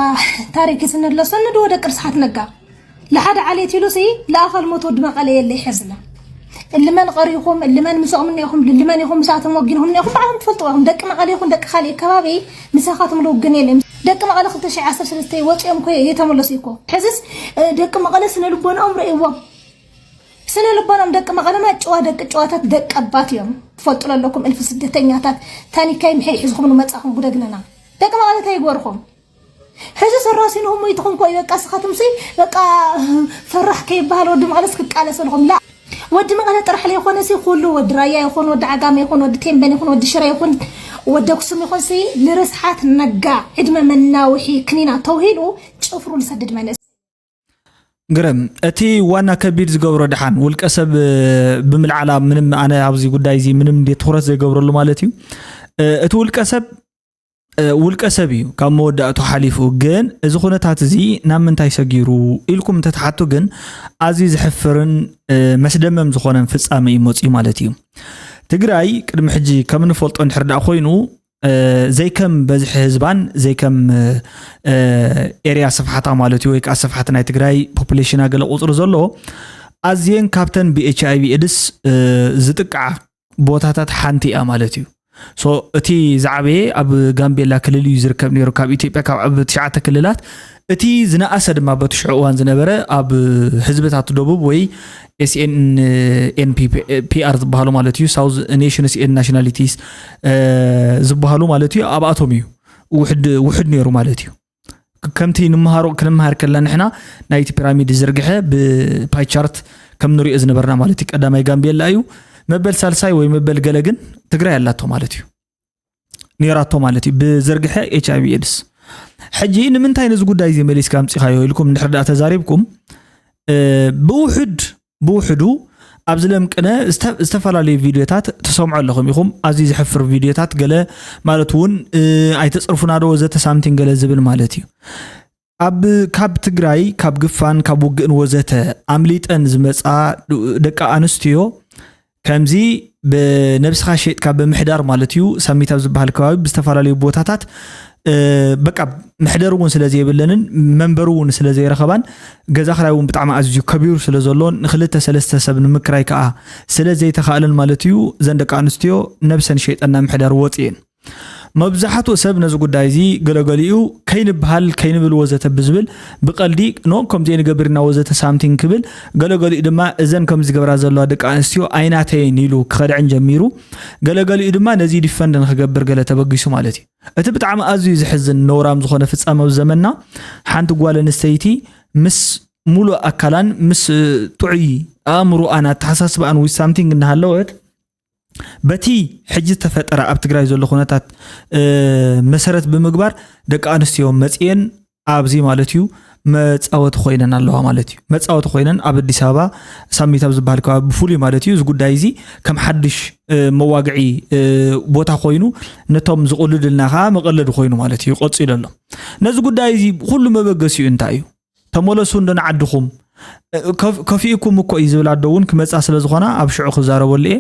ታሪክ ይስነድ ኣሎ። ሰንድዎ ደቂ ርስሓት ነጋ። ለሓደ ዓሌት ኢሉ ሲ ለኣኻል ሞት ወዲ መቐለ የለ ይሐዝና። እልመን ቀሪኹም እልመን ምስኦም እኒኹም ልልመን ኢኹም ምስኣቶም ወጊንኹም እኒኹም ባዕኹም ትፈልጥዎ ኢኹም። ደቂ መቐለ ይኹን ደቂ ካልእ ከባቢ ምሳኻትም ልውግን የለ። ደቂ መቐለ ክልተ ሽሕ ዓሰርተ ሰለስተ ወፂኦም እኮ የተመለሱ እኮ። ሕዝስ ደቂ መቐለ ስነ ልቦናኦም ርእይዎም። ስነ ልቦናም ደቂ መቐለማ ጭዋ ደቂ ጭዋታት ደቂ ኣባት እዮም። ትፈልጡ ኣለኩም እልፊ ስደተኛታት ታኒካይ ምሕይ ሒዝኹም ንመጻኹም ጉደግነና። ደቂ መቐለ እንታይ ይግበርኹም? ሕዚ ሰራሲንኹም ሞይትኹም ኮ እዩ በቃ ስኻትም ሲ በቃ ፈራሕ ከይበሃል ወዲ መቐለስ ክቃለሰልኹም ላ ወዲ መቐለ ጥራሕ ለይኮነ ሲ ኩሉ ወዲ ራያ ይኹን ወዲ ዓጋመ ይኹን ወዲ ቴምበን ይኹን ወዲ ሽረ ይኹን ወዲ ኣክሱም ይኹን ሲ ንርስሓት ነጋ ዕድመ መናውሒ ክኒና ተውሂሉ ጭፍሩ ዝሰድድ መንእስ ግርም እቲ ዋና ከቢድ ዝገብሮ ድሓን ውልቀ ሰብ ብምልዓላ ምንም ኣነ ኣብዚ ጉዳይ እዚ ምንም እንደ ትኩረት ዘይገብረሉ ማለት እዩ። እቲ ውልቀ ሰብ ውልቀ ሰብ እዩ ካብ መወዳእቱ ሓሊፉ። ግን እዚ ኩነታት እዚ ናብ ምንታይ ሰጊሩ ኢልኩም እንተትሓቱ ግን ኣዝዩ ዘሕፍርን መስደመም ዝኾነን ፍጻመ እዩ መፅዩ ማለት እዩ። ትግራይ ቅድሚ ሕጂ ከም ንፈልጦ እንድሕር ደኣ ኮይኑ ዘይከም በዝሒ ህዝባን ዘይከም ኤርያ ስፍሓታ ማለት እዩ ወይ ከዓ ስፍሓት ናይ ትግራይ ፖፑሌሽና ገለ ቁፅሪ ዘሎ ኣዝየን ካብተን ብ ኤች ኣይ ቪ ኤድስ ዝጥቃዓ ቦታታት ሓንቲ እያ ማለት እዩ። So እቲ ዝዓበየ ኣብ ጋምቤላ ክልል እዩ ዝርከብ ነይሩ፣ ካብ ኢትዮጵያ ካብ ኣብ ትሽዓተ ክልላት እቲ ዝነኣሰ ድማ በቲ ሽዑ እዋን ዝነበረ ኣብ ህዝብታት ደቡብ ወይ S N N P R ዝበሃሉ ማለት እዩ፣ South Nations and Nationalities ዝበሃሉ ማለት እዩ፣ ኣብኣቶም እዩ ውሕድ ውሕድ ነይሩ ማለት እዩ። ከምቲ ንምሃሮ ክንምሃር ከለና ንሕና ናይቲ ፒራሚድ ዝርግሐ ብፓይ ቻርት ከም ንሪኦ ዝነበርና ማለት እዩ። ቀዳማይ ጋምቤላ እዩ፣ መበል ሳልሳይ ወይ መበል ገለ ግን ትግራይ ኣላቶ ማለት እዩ፣ ነይራቶ ማለት እዩ፣ ብዝርግሐ ኤች ኣይ ቪ ኤድስ። ሕጂ ንምንታይ ነዚ ጉዳይ እዚ መሊስካ ኣምፂኻዮ ኢልኩም እንድሕር ደኣ ተዛሪብኩም፣ ብውሕድ ብውሕዱ ኣብዚ ለምቅነ ዝተፈላለዩ ቪድዮታት ትሰምዑ ኣለኹም ኢኹም። ኣዝዩ ዘሕፍር ቪድዮታት ገለ ማለት እውን ኣይተፅርፉና ዶ ወዘተ ሳምቲንግ ገለ ዝብል ማለት እዩ። ኣብ ካብ ትግራይ ካብ ግፋን ካብ ውግእን ወዘተ ኣምሊጠን ዝመፃ ደቂ ኣንስትዮ ከምዚ ብነብስኻ ሸጥካ ብምሕዳር ማለት እዩ፣ ሳሚት ኣብ ዝበሃል ከባቢ ብዝተፈላለዩ ቦታታት በቃ መሕደር እውን ስለ ዘይብለንን መንበሪ እውን ስለ ዘይረኸባን ገዛ ክራይ እውን ብጣዕሚ ኣዝዩ ከቢሩ ስለ ዘሎ ንክልተ ሰለስተ ሰብ ንምክራይ ከዓ ስለ ዘይተኻእለን ማለት እዩ፣ እዘን ደቂ ኣንስትዮ ነብሰን ሸይጠን ናብ ምሕዳር ወፅየን። መብዛሕትኡ ሰብ ነዚ ጉዳይ እዚ ገለገሊኡ ከይንበሃል ከይንብል ወዘተ ብዝብል ብቐልዲ ኖ ከምዚ ንገብርና ወዘተ ሳምቲንግ ክብል፣ ገለገሊኡ ድማ እዘን ከምዚ ዝገብራ ዘለዋ ደቂ ኣንስትዮ ኣይናተይን ኢሉ ክኸድዐን ጀሚሩ። ገለገሊኡ ድማ ነዚ ዲፈንድ ንክገብር ገለ ተበጊሱ ማለት እዩ። እቲ ብጣዕሚ ኣዝዩ ዝሕዝን ነውራም ዝኾነ ፍጻመ ኣብ ዘመንና ሓንቲ ጓል ኣንስተይቲ ምስ ሙሉእ ኣካላን ምስ ጥዑይ ኣእምሮኣን ኣተሓሳስባኣን ወይ ሳምቲንግ እናሃለወት በቲ ሕጂ ዝተፈጠረ ኣብ ትግራይ ዘሎ ኩነታት መሰረት ብምግባር ደቂ ኣንስትዮ መፅየን ኣብዚ ማለት እዩ መፃወቲ ኮይነን ኣለዋ ማለት እዩ። መፃወቲ ኮይነን ኣብ ኣዲስ ኣበባ ሳሚት ኣብ ዝበሃል ከባቢ ብፍሉይ ማለት እዩ እዚ ጉዳይ እዚ ከም ሓድሽ መዋግዒ ቦታ ኮይኑ ነቶም ዝቕልድልና ከዓ መቐለዲ ኮይኑ ማለት እዩ ቀፂሉ ኣሎ። ነዚ ጉዳይ እዚ ኩሉ መበገሲኡ እንታይ እዩ? ተመለሱ እንዶ ንዓድኹም ከፊእኩም እኮ እዩ ዝብል ኣዶ እውን ክመፃ ስለ ዝኾና ኣብ ሽዑ ክዛረበሉ እየ።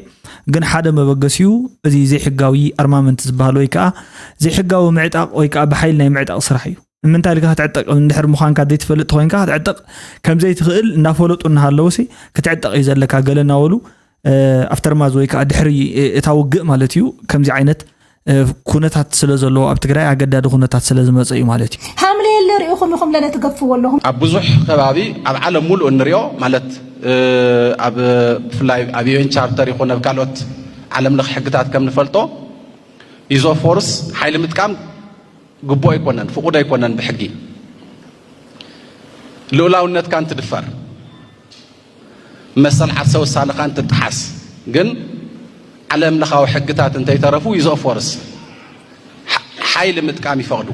ግን ሓደ መበገሲኡ እዚ ዘይሕጋዊ ኣርማመንት ዝበሃል ወይ ከዓ ዘይሕጋዊ ምዕጣቕ ወይ ከዓ ብሓይል ናይ ምዕጣቕ ስራሕ እዩ። ንምንታይ ኢልካ ክትዕጠቕ እንድሕር ምዃንካ ዘይትፈልጥ ተኮይንካ ክትዕጠቕ ከምዘይትኽእል እናፈለጡ እናሃለውሲ ክትዕጠቕ እዩ ዘለካ ገለ እናበሉ ኣፍተርማዝ ወይ ከዓ ድሕሪ እታ ውግእ ማለት እዩ ከምዚ ዓይነት ኩነታት ስለ ዘለዎ ኣብ ትግራይ ኣገዳዲ ኩነታት ስለ ዝመፀ እዩ ማለት እዩ። ሐምሌ የለ ርኢኹም ኢኹም ለለ ትገፍዎ ኣለኹም። ኣብ ብዙሕ ከባቢ ኣብ ዓለም ሙሉእ እንሪኦ ማለት ኣብ ብፍላይ ኣብ ዩኤን ቻርተር ይኹን ኣብ ካልኦት ዓለም ለኽ ሕግታት ከም ንፈልጦ ዩዝ ኦፍ ፎርስ ሓይሊ ምጥቃም ግቡእ ኣይኮነን፣ ፍቑድ ኣይኮነን ብሕጊ። ልኡላውነትካ እንትድፈር መሰል ዓርሰ ውሳነኻ እንትጠሓስ ግን ዓለም ለኻዊ ሕግታት እንተይተረፉ ዩዝ ኦፍ ፎርስ ሓይሊ ምጥቃም ይፈቕዱ።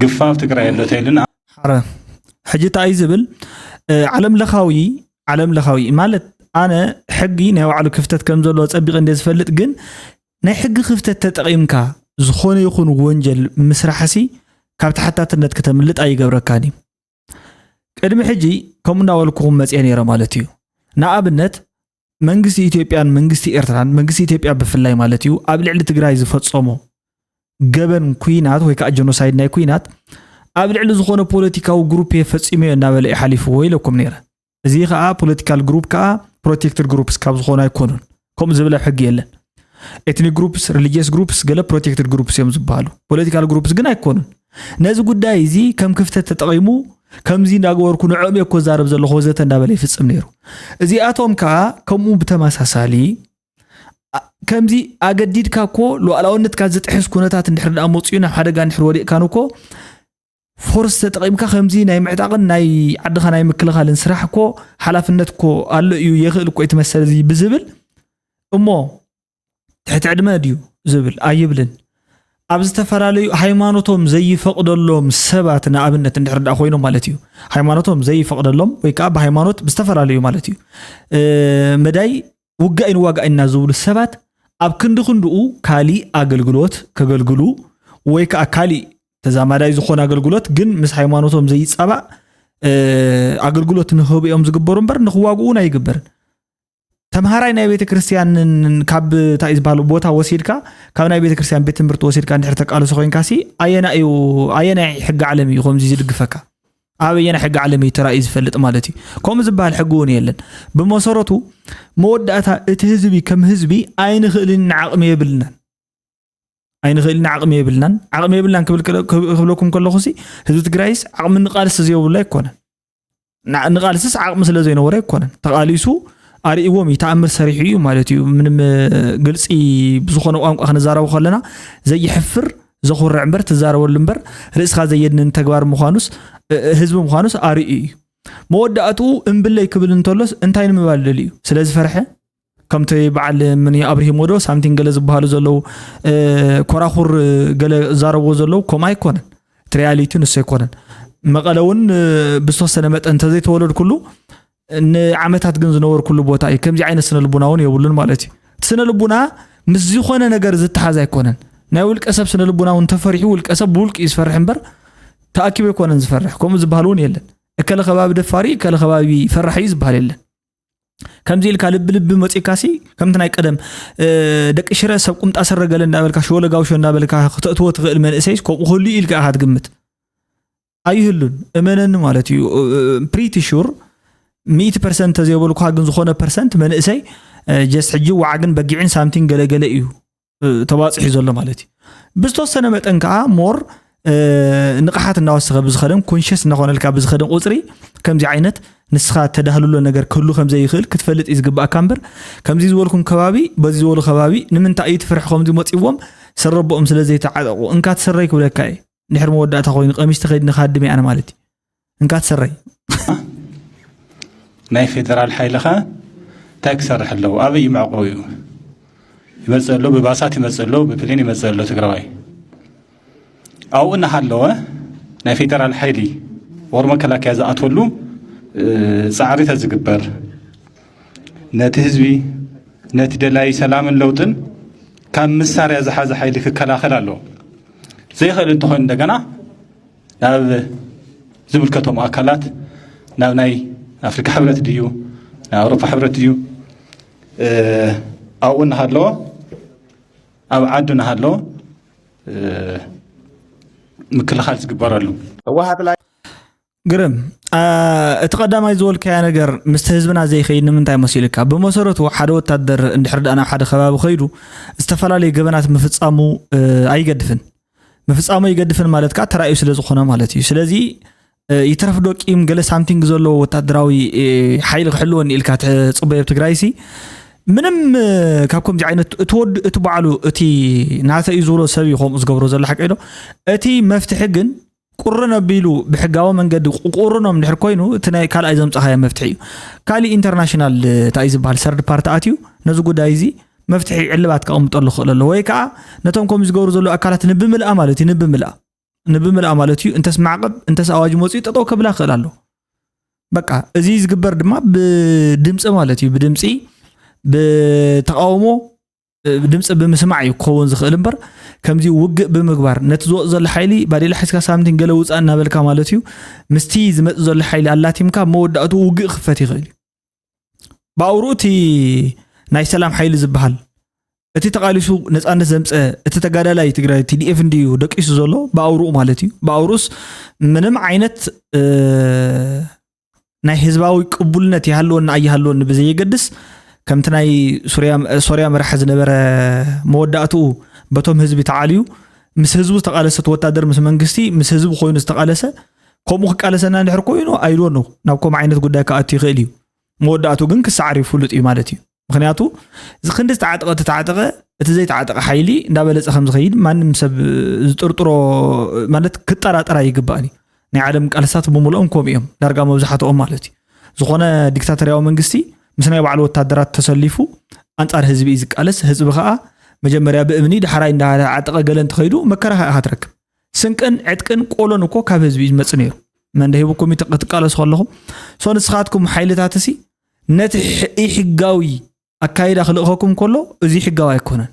ግፋ ኣብ ትግራይ ኣሎ ተይልና ሓረ ሕጂ እንታይ እዩ ዝብል ዓለም ለኻዊ ዓለም ለኻዊ ማለት ኣነ ሕጊ ናይ ባዕሉ ክፍተት ከም ዘለዎ ፀቢቐ እንደ ዝፈልጥ ግን ናይ ሕጊ ክፍተት ተጠቒምካ ዝኾነ ይኹን ወንጀል ምስራሕሲ ካብ ተሓታትነት ከተምልጥ ኣይገብረካን እዩ። ቅድሚ ሕጂ ከምኡ እናበልኩኹም መፅየ ነይረ ማለት እዩ። ንኣብነት መንግስቲ ኢትዮጵያን መንግስቲ ኤርትራን መንግስቲ ኢትዮጵያ ብፍላይ ማለት እዩ ኣብ ልዕሊ ትግራይ ዝፈፀሞ ገበን ኩናት ወይ ከዓ ጀኖሳይድ ናይ ኩናት ኣብ ልዕሊ ዝኾነ ፖለቲካዊ ግሩፕ እየ ፈፂመዮ እናበለ እዩ ሓሊፍዎ ኢለኩም ነይረ። እዚ ከዓ ፖለቲካል ግሩፕ ከዓ ፕሮቴክትድ ግሩፕስ ካብ ዝኾኑ ኣይኮኑን። ከምኡ ዝብል ኣብ ሕጊ የለን። ኤትኒክ ግሩፕስ፣ ሪሊጅየስ ግሩፕስ ገለ ፕሮቴክትድ ግሩፕስ እዮም ዝበሃሉ። ፖለቲካል ግሩፕስ ግን ኣይኮኑን። ነዚ ጉዳይ እዚ ከም ክፍተት ተጠቒሙ ከምዚ እንዳገበርኩ ንዕኦም እየ እኮ ዛረብ ዘለኹ ወዘተ እንዳበለ ይፍፅም ነይሩ። እዚኣቶም ከዓ ከምኡ ብተመሳሳሊ ከምዚ ኣገዲድካ እኮ ሉዓላውነትካ ዝጥሕስ ኩነታት እንድሕር ደኣ መፅኡ ናብ ሓደጋ እንድሕር ወዲቕካን እኮ ፎርስ ተጠቒምካ ከምዚ ናይ ምዕጣቕን ናይ ዓድኻ ናይ ምክልኻልን ስራሕ እኮ ሓላፍነት እኮ ኣሎ እዩ የኽእል እኮ እቲ መሰል እዚ ብዝብል እሞ ትሕቲ ዕድመ ድዩ ዝብል ኣይብልን። ኣብ ዝተፈላለዩ ሃይማኖቶም ዘይፈቕደሎም ሰባት ንኣብነት እንድሕር ደኣ ኮይኖም ማለት እዩ ሃይማኖቶም ዘይፈቕደሎም ወይ ከዓ ብሃይማኖት ብዝተፈላለዩ ማለት እዩ መዳይ ውጋእ ንዋጋእ ኢና ዝብሉ ሰባት ኣብ ክንዲ ክንድኡ ካሊእ ኣገልግሎት ከገልግሉ ወይ ከዓ ካሊእ ተዛማዳይ ዝኾነ ኣገልግሎት ግን ምስ ሃይማኖቶም ዘይፃባእ ኣገልግሎት ንክህቡ እዮም ዝግበሩ እምበር ንክዋግኡ እውን ኣይግበርን። ተምሃራይ ናይ ቤተ ክርስቲያን ካብ እንታይ ዝበሃል ቦታ ወሲድካ ካብ ናይ ቤተ ክርስቲያን ቤት ትምህርቲ ወሲድካ እንድሕር ተቃልሶ ኮይንካ ሲ ኣየና እዩ ኣየናይ ሕጊ ዓለም እዩ ከምዚ ዝድግፈካ? ኣበየናይ ሕጊ ዓለም እዩ ተራእዩ ዝፈልጥ ማለት እዩ? ከምኡ ዝበሃል ሕጊ እውን የለን። ብመሰረቱ መወዳእታ እቲ ህዝቢ ከም ህዝቢ ኣይንኽእልን ኢና ዓቕሚ የብልናን። ኣይንኽእልን፣ ዓቕሚ የብልናን። ዓቕሚ የብልናን ክብል ከለ- ክብ- ክብለኩም ከለኹ ሲ፣ ህዝቢ ትግራይስ ዓቕሚ ንቃልስ ዘየብሉ ኣይኮነን። ና- ንቃልስስ ዓቕሚ ስለ ዘይነበረ ኣይኮነን። ተቃሊሱ ኣርእዎም እዩ፣ ተኣምር ሰሪሑ እዩ ማለት እዩ። ምንም እ፣ ግልፂ ብዝኾነ ቋንቋ ክንዛረቡ ከለና፣ ዘይሕፍር ዘኹርዕ እምበር፣ ትዛረበሉ እምበር፣ ርእስኻ ዘየድንን ተግባር ምዃኑስ እ፣ ህዝቢ ምዃኑስ ኣርእዩ እዩ። መወዳእትኡ እምብለይ ክብል እንተሎስ እንታይ ንምባል ደልዩ? ስለ ዝፈርሐ? ከምቲ በዓል ምን ኣብርሂም ወዶ ሳምቲንግ ገለ ዝበሃሉ ዘለዉ እ፣ ኮራኹር ገለ ዛረብዎ ዘለዉ ከምኡ ኣይኮነን። እቲ ሪያሊቲ ንሱ ኣይኮነን። መቐለ እውን እ፣ ብዝተወሰነ መጠን እንተዘይተወለድኩሉ ንዓመታት ግን ዝነበርኩሉ ቦታ እዩ። ከምዚ ዓይነት ስነ ልቡና እውን የብሉን ማለት እዩ። እቲ ስነ ልቡና ምስ ዝኾነ ነገር ዝተሓዝ ኣይኮነን። ናይ ውልቀ ሰብ ስነ ልቡና እውን ተፈሪሑ፣ ውልቀ ሰብ ብውልቂ እዩ ዝፈርሕ እምበር ተኣኪቡ ኣይኮነን ዝፈርሕ። ከምኡ ዝበሃል እውን የለን። እከለ ከባቢ ደፋሪ፣ እከለ ከባቢ ፈራሕ እዩ ዝበሃል የለን። ከምዚ ኢልካ ልቢ ልቢ መፂካሲ፣ ከምቲ ናይ ቀደም እ፣ ደቂ ሽረ ሰብ ቁምጣ ስረ ገለ እንዳበልካ፣ ሸወለ ጋውሾ እንዳበልካ ክተእትዎ ትኽእል መንእሰይስ ከምኡ ክህሉ ኢልካ ኢኻ ትግምት? ኣይህሉን። እመነኒ ማለት እዩ። ፕሪቲ ሹር፣ ሚእቲ ፐርሰንት ተዘይበልኩኻ ግን ዝኾነ ፐርሰንት መንእሰይ ጀስት ሕጂ ዋዓግን በጊዕን ሳምቲንግ ገለገለ እዩ እ፣ ተባፂሑ ዘሎ ማለት እዩ። ብዝተወሰነ መጠን ከዓ ሞር እ፣ ንቕሓት እናወሰኸ ብዝኸደን ኮንሽስ እናኾነልካ ብዝኸደን ቁፅሪ፣ ከምዚ ዓይነት ንስኻ ተዳህልሎ ነገር ክህሉ ከም ዘይኽእል ክትፈልጥ እዩ ዝግባእካ እምበር፣ ከምዚ ዝበልኩም ከባቢ፣ በዚ ዝበሉ ከባቢ ንምንታይ እዩ እቲ ፍርሒ ከምዚ መፂዎም ስረቦኦም ስለ ዘይተዓጠቑ? እንካ ትስረይ ክብለካ እየ። ድሕሪ መወዳእታ ኮይኑ ቀሚሽ ተኸዲነ ክሃድም እየ ኣነ ማለት እዩ። እንካ ትስረይ። ናይ ፌደራል ሓይሊ ኸ እንታይ ክሰርሕ ኣለዎ? ኣበይ እዩ መዕቆቢኡ? ይመፅእ ኣሎ፣ ብባሳት ይመፅእ ኣሎ፣ ብፕሌን ይመፅእ ኣሎ ትግራዋይ። ኣብኡ እናሃለወ ናይ ፌደራል ሓይሊ ወር መከላከያ ዝኣትወሉ እ፣ ፃዕሪ ተዝግበር፣ ነቲ ህዝቢ፣ ነቲ ደላይ ሰላምን ለውጥን ካብ መሳርያ ዝሓዘ ሓይሊ ክከላኸል ኣለዎ። ዘይኽእል እንተኾይኑ እንደገና ናብ ዝምልከቶም ኣካላት፣ ናብ ናይ ኣፍሪካ ሕብረት ድዩ፣ ናይ ኣውሮፓ ሕብረት ድዩ፣ እ፣ ኣብኡ እናሃለወ፣ ኣብ ዓዱ እናሃለወ እ፣ ምክልኻል ዝግበረሉ። ህወሓት ላይ ግርም ኣ፣ እቲ ቀዳማይ ዝበልካያ ነገር ምስቲ ህዝብና ዘይኸይድ ንምንታይ መሲልካ? ብመሰረቱ ሓደ ወታደር እንድሕር ደኣ ናብ ሓደ ከባቢ ከይዱ ዝተፈላለዩ ገበናት ምፍጻሙ እ፣ ኣይገድፍን። ምፍጻሙ ኣይገድፍን ማለት ከዓ ተራእዩ ስለ ዝኾነ ማለት እዩ። ስለዚ እ፣ ይትረፍ ዶ ቂም ገለ ሳምቲንግ ዘለዎ ወታደራዊ እ፣ ሓይሊ ክሕልወኒ ኢልካ ትጽበዮ ኣብ ትግራይሲ ምንም እ፣ ካብ ከምዚ ዓይነት እቲ ወዲ እቲ ባዕሉ እቲ ናተ እዩ ዝብሎ ሰብ እዩ ከምኡ ዝገብሮ ዘሎ ሓቂ ዶ? እቲ መፍትሒ ግን ቁርን ኣቢሉ ብሕጋዊ መንገዲ ቁርኖም ድሕር ኮይኑ እቲ ናይ ካልኣይ ዘምፀኻዮ መፍትሒ እዩ። ካሊእ ኢንተርናሽናል እንታይ ዝበሃል ሰርድ ፓርቲ ኣትዩ ነዚ ጉዳይ እዚ መፍትሒ ዕልባት ከቐምጠሉ ክኽእል ኣሎ ወይ ከዓ ነቶም ከምኡ ዝገብሩ ዘለዉ ኣካላት ንብምልኣ ማለት እዩ ንብምልኣ ንብምልኣ ማለት እዩ እንተስ ማዕቐብ እንተስ ኣዋጅ መፅኡ ጠጠው ከብላ ክኽእል ኣሎ። በቃ እዚ ዝግበር ድማ ብድምፂ ማለት እዩ ብድምፂ ብተቃውሞ ድምፂ ብምስማዕ እዩ ክኸውን ዝኽእል እምበር ከምዚ ውግእ ብምግባር ነቲ ዝወፅ ዘሎ ሓይሊ ባዴላ ሓዝካ ሳምንቲን ገለ ውፃእ እናበልካ ማለት እዩ ምስቲ ዝመፅ ዘሎ ሓይሊ ኣላቲምካ መወዳእቱ ውግእ ክፈት ይኽእል እዩ። ብኣውርኡ እቲ ናይ ሰላም ሓይሊ ዝበሃል እቲ ተቓሊሱ ነፃነት ዘምፀ እቲ ተጋዳላይ ትግራይ ቲዲኤፍ እንዲዩ ደቂሱ ዘሎ ብኣውርኡ ማለት እዩ። ብኣውርኡስ ምንም ዓይነት ናይ ህዝባዊ ቅቡልነት ይሃልወና ኣይሃልወኒ ብዘየገድስ ከምቲ ናይ ሶርያ መራሕ ዝነበረ መወዳእትኡ በቶም ህዝቢ ተዓልዩ ምስ ህዝቡ ዝተቓለሰት ወታደር ምስ መንግስቲ ምስ ህዝቢ ኮይኑ ዝተቓለሰ ከምኡ ክቃለሰና እንድሕር ኮይኑ ኣይዶኖ ናብ ከምኡ ዓይነት ጉዳይ ክኣቱ ይኽእል እዩ። መወዳእትኡ ግን ክሰዓር እዩ ፍሉጥ እዩ ማለት እዩ። ምክንያቱ እዚ ክንዲ ዝተዓጠቐ ተተዓጠቐ እቲ ዘይተዓጠቐ ሓይሊ እንዳበለፀ ከም ዝኸይድ ማንም ሰብ ዝጥርጥሮ ማለት ክጠራጠር ኣይግባእን እዩ። ናይ ዓለም ቃልስታት ብምልኦም ከምኡ እዮም ዳርጋ መብዛሕትኦም ማለት እዩ። ዝኾነ ዲክታተርያዊ መንግስቲ ምስ ናይ ባዕሉ ወታደራት ተሰሊፉ ኣንፃር ህዝቢ እዩ ዝቃለስ። ህዝቢ ከዓ መጀመርያ ብእምኒ ዳሕራይ እንዳዓጠቐ ገለ እንተኸይዱ መከራ ከዓ ኢኻ ትረክብ። ስንቅን ዕጥቅን ቆሎን እኮ ካብ ህዝቢ እዩ ዝመፅእ ነይሩ። መን ደሂብኩም እዩ ክትቃለሱ ከለኹም ሶ ንስኻትኩም ሓይልታት እሲ ነቲ ኢሕጋዊ ኣካይዳ ክልእኸኩም ከሎ እዚ ሕጋዊ ኣይኮነን።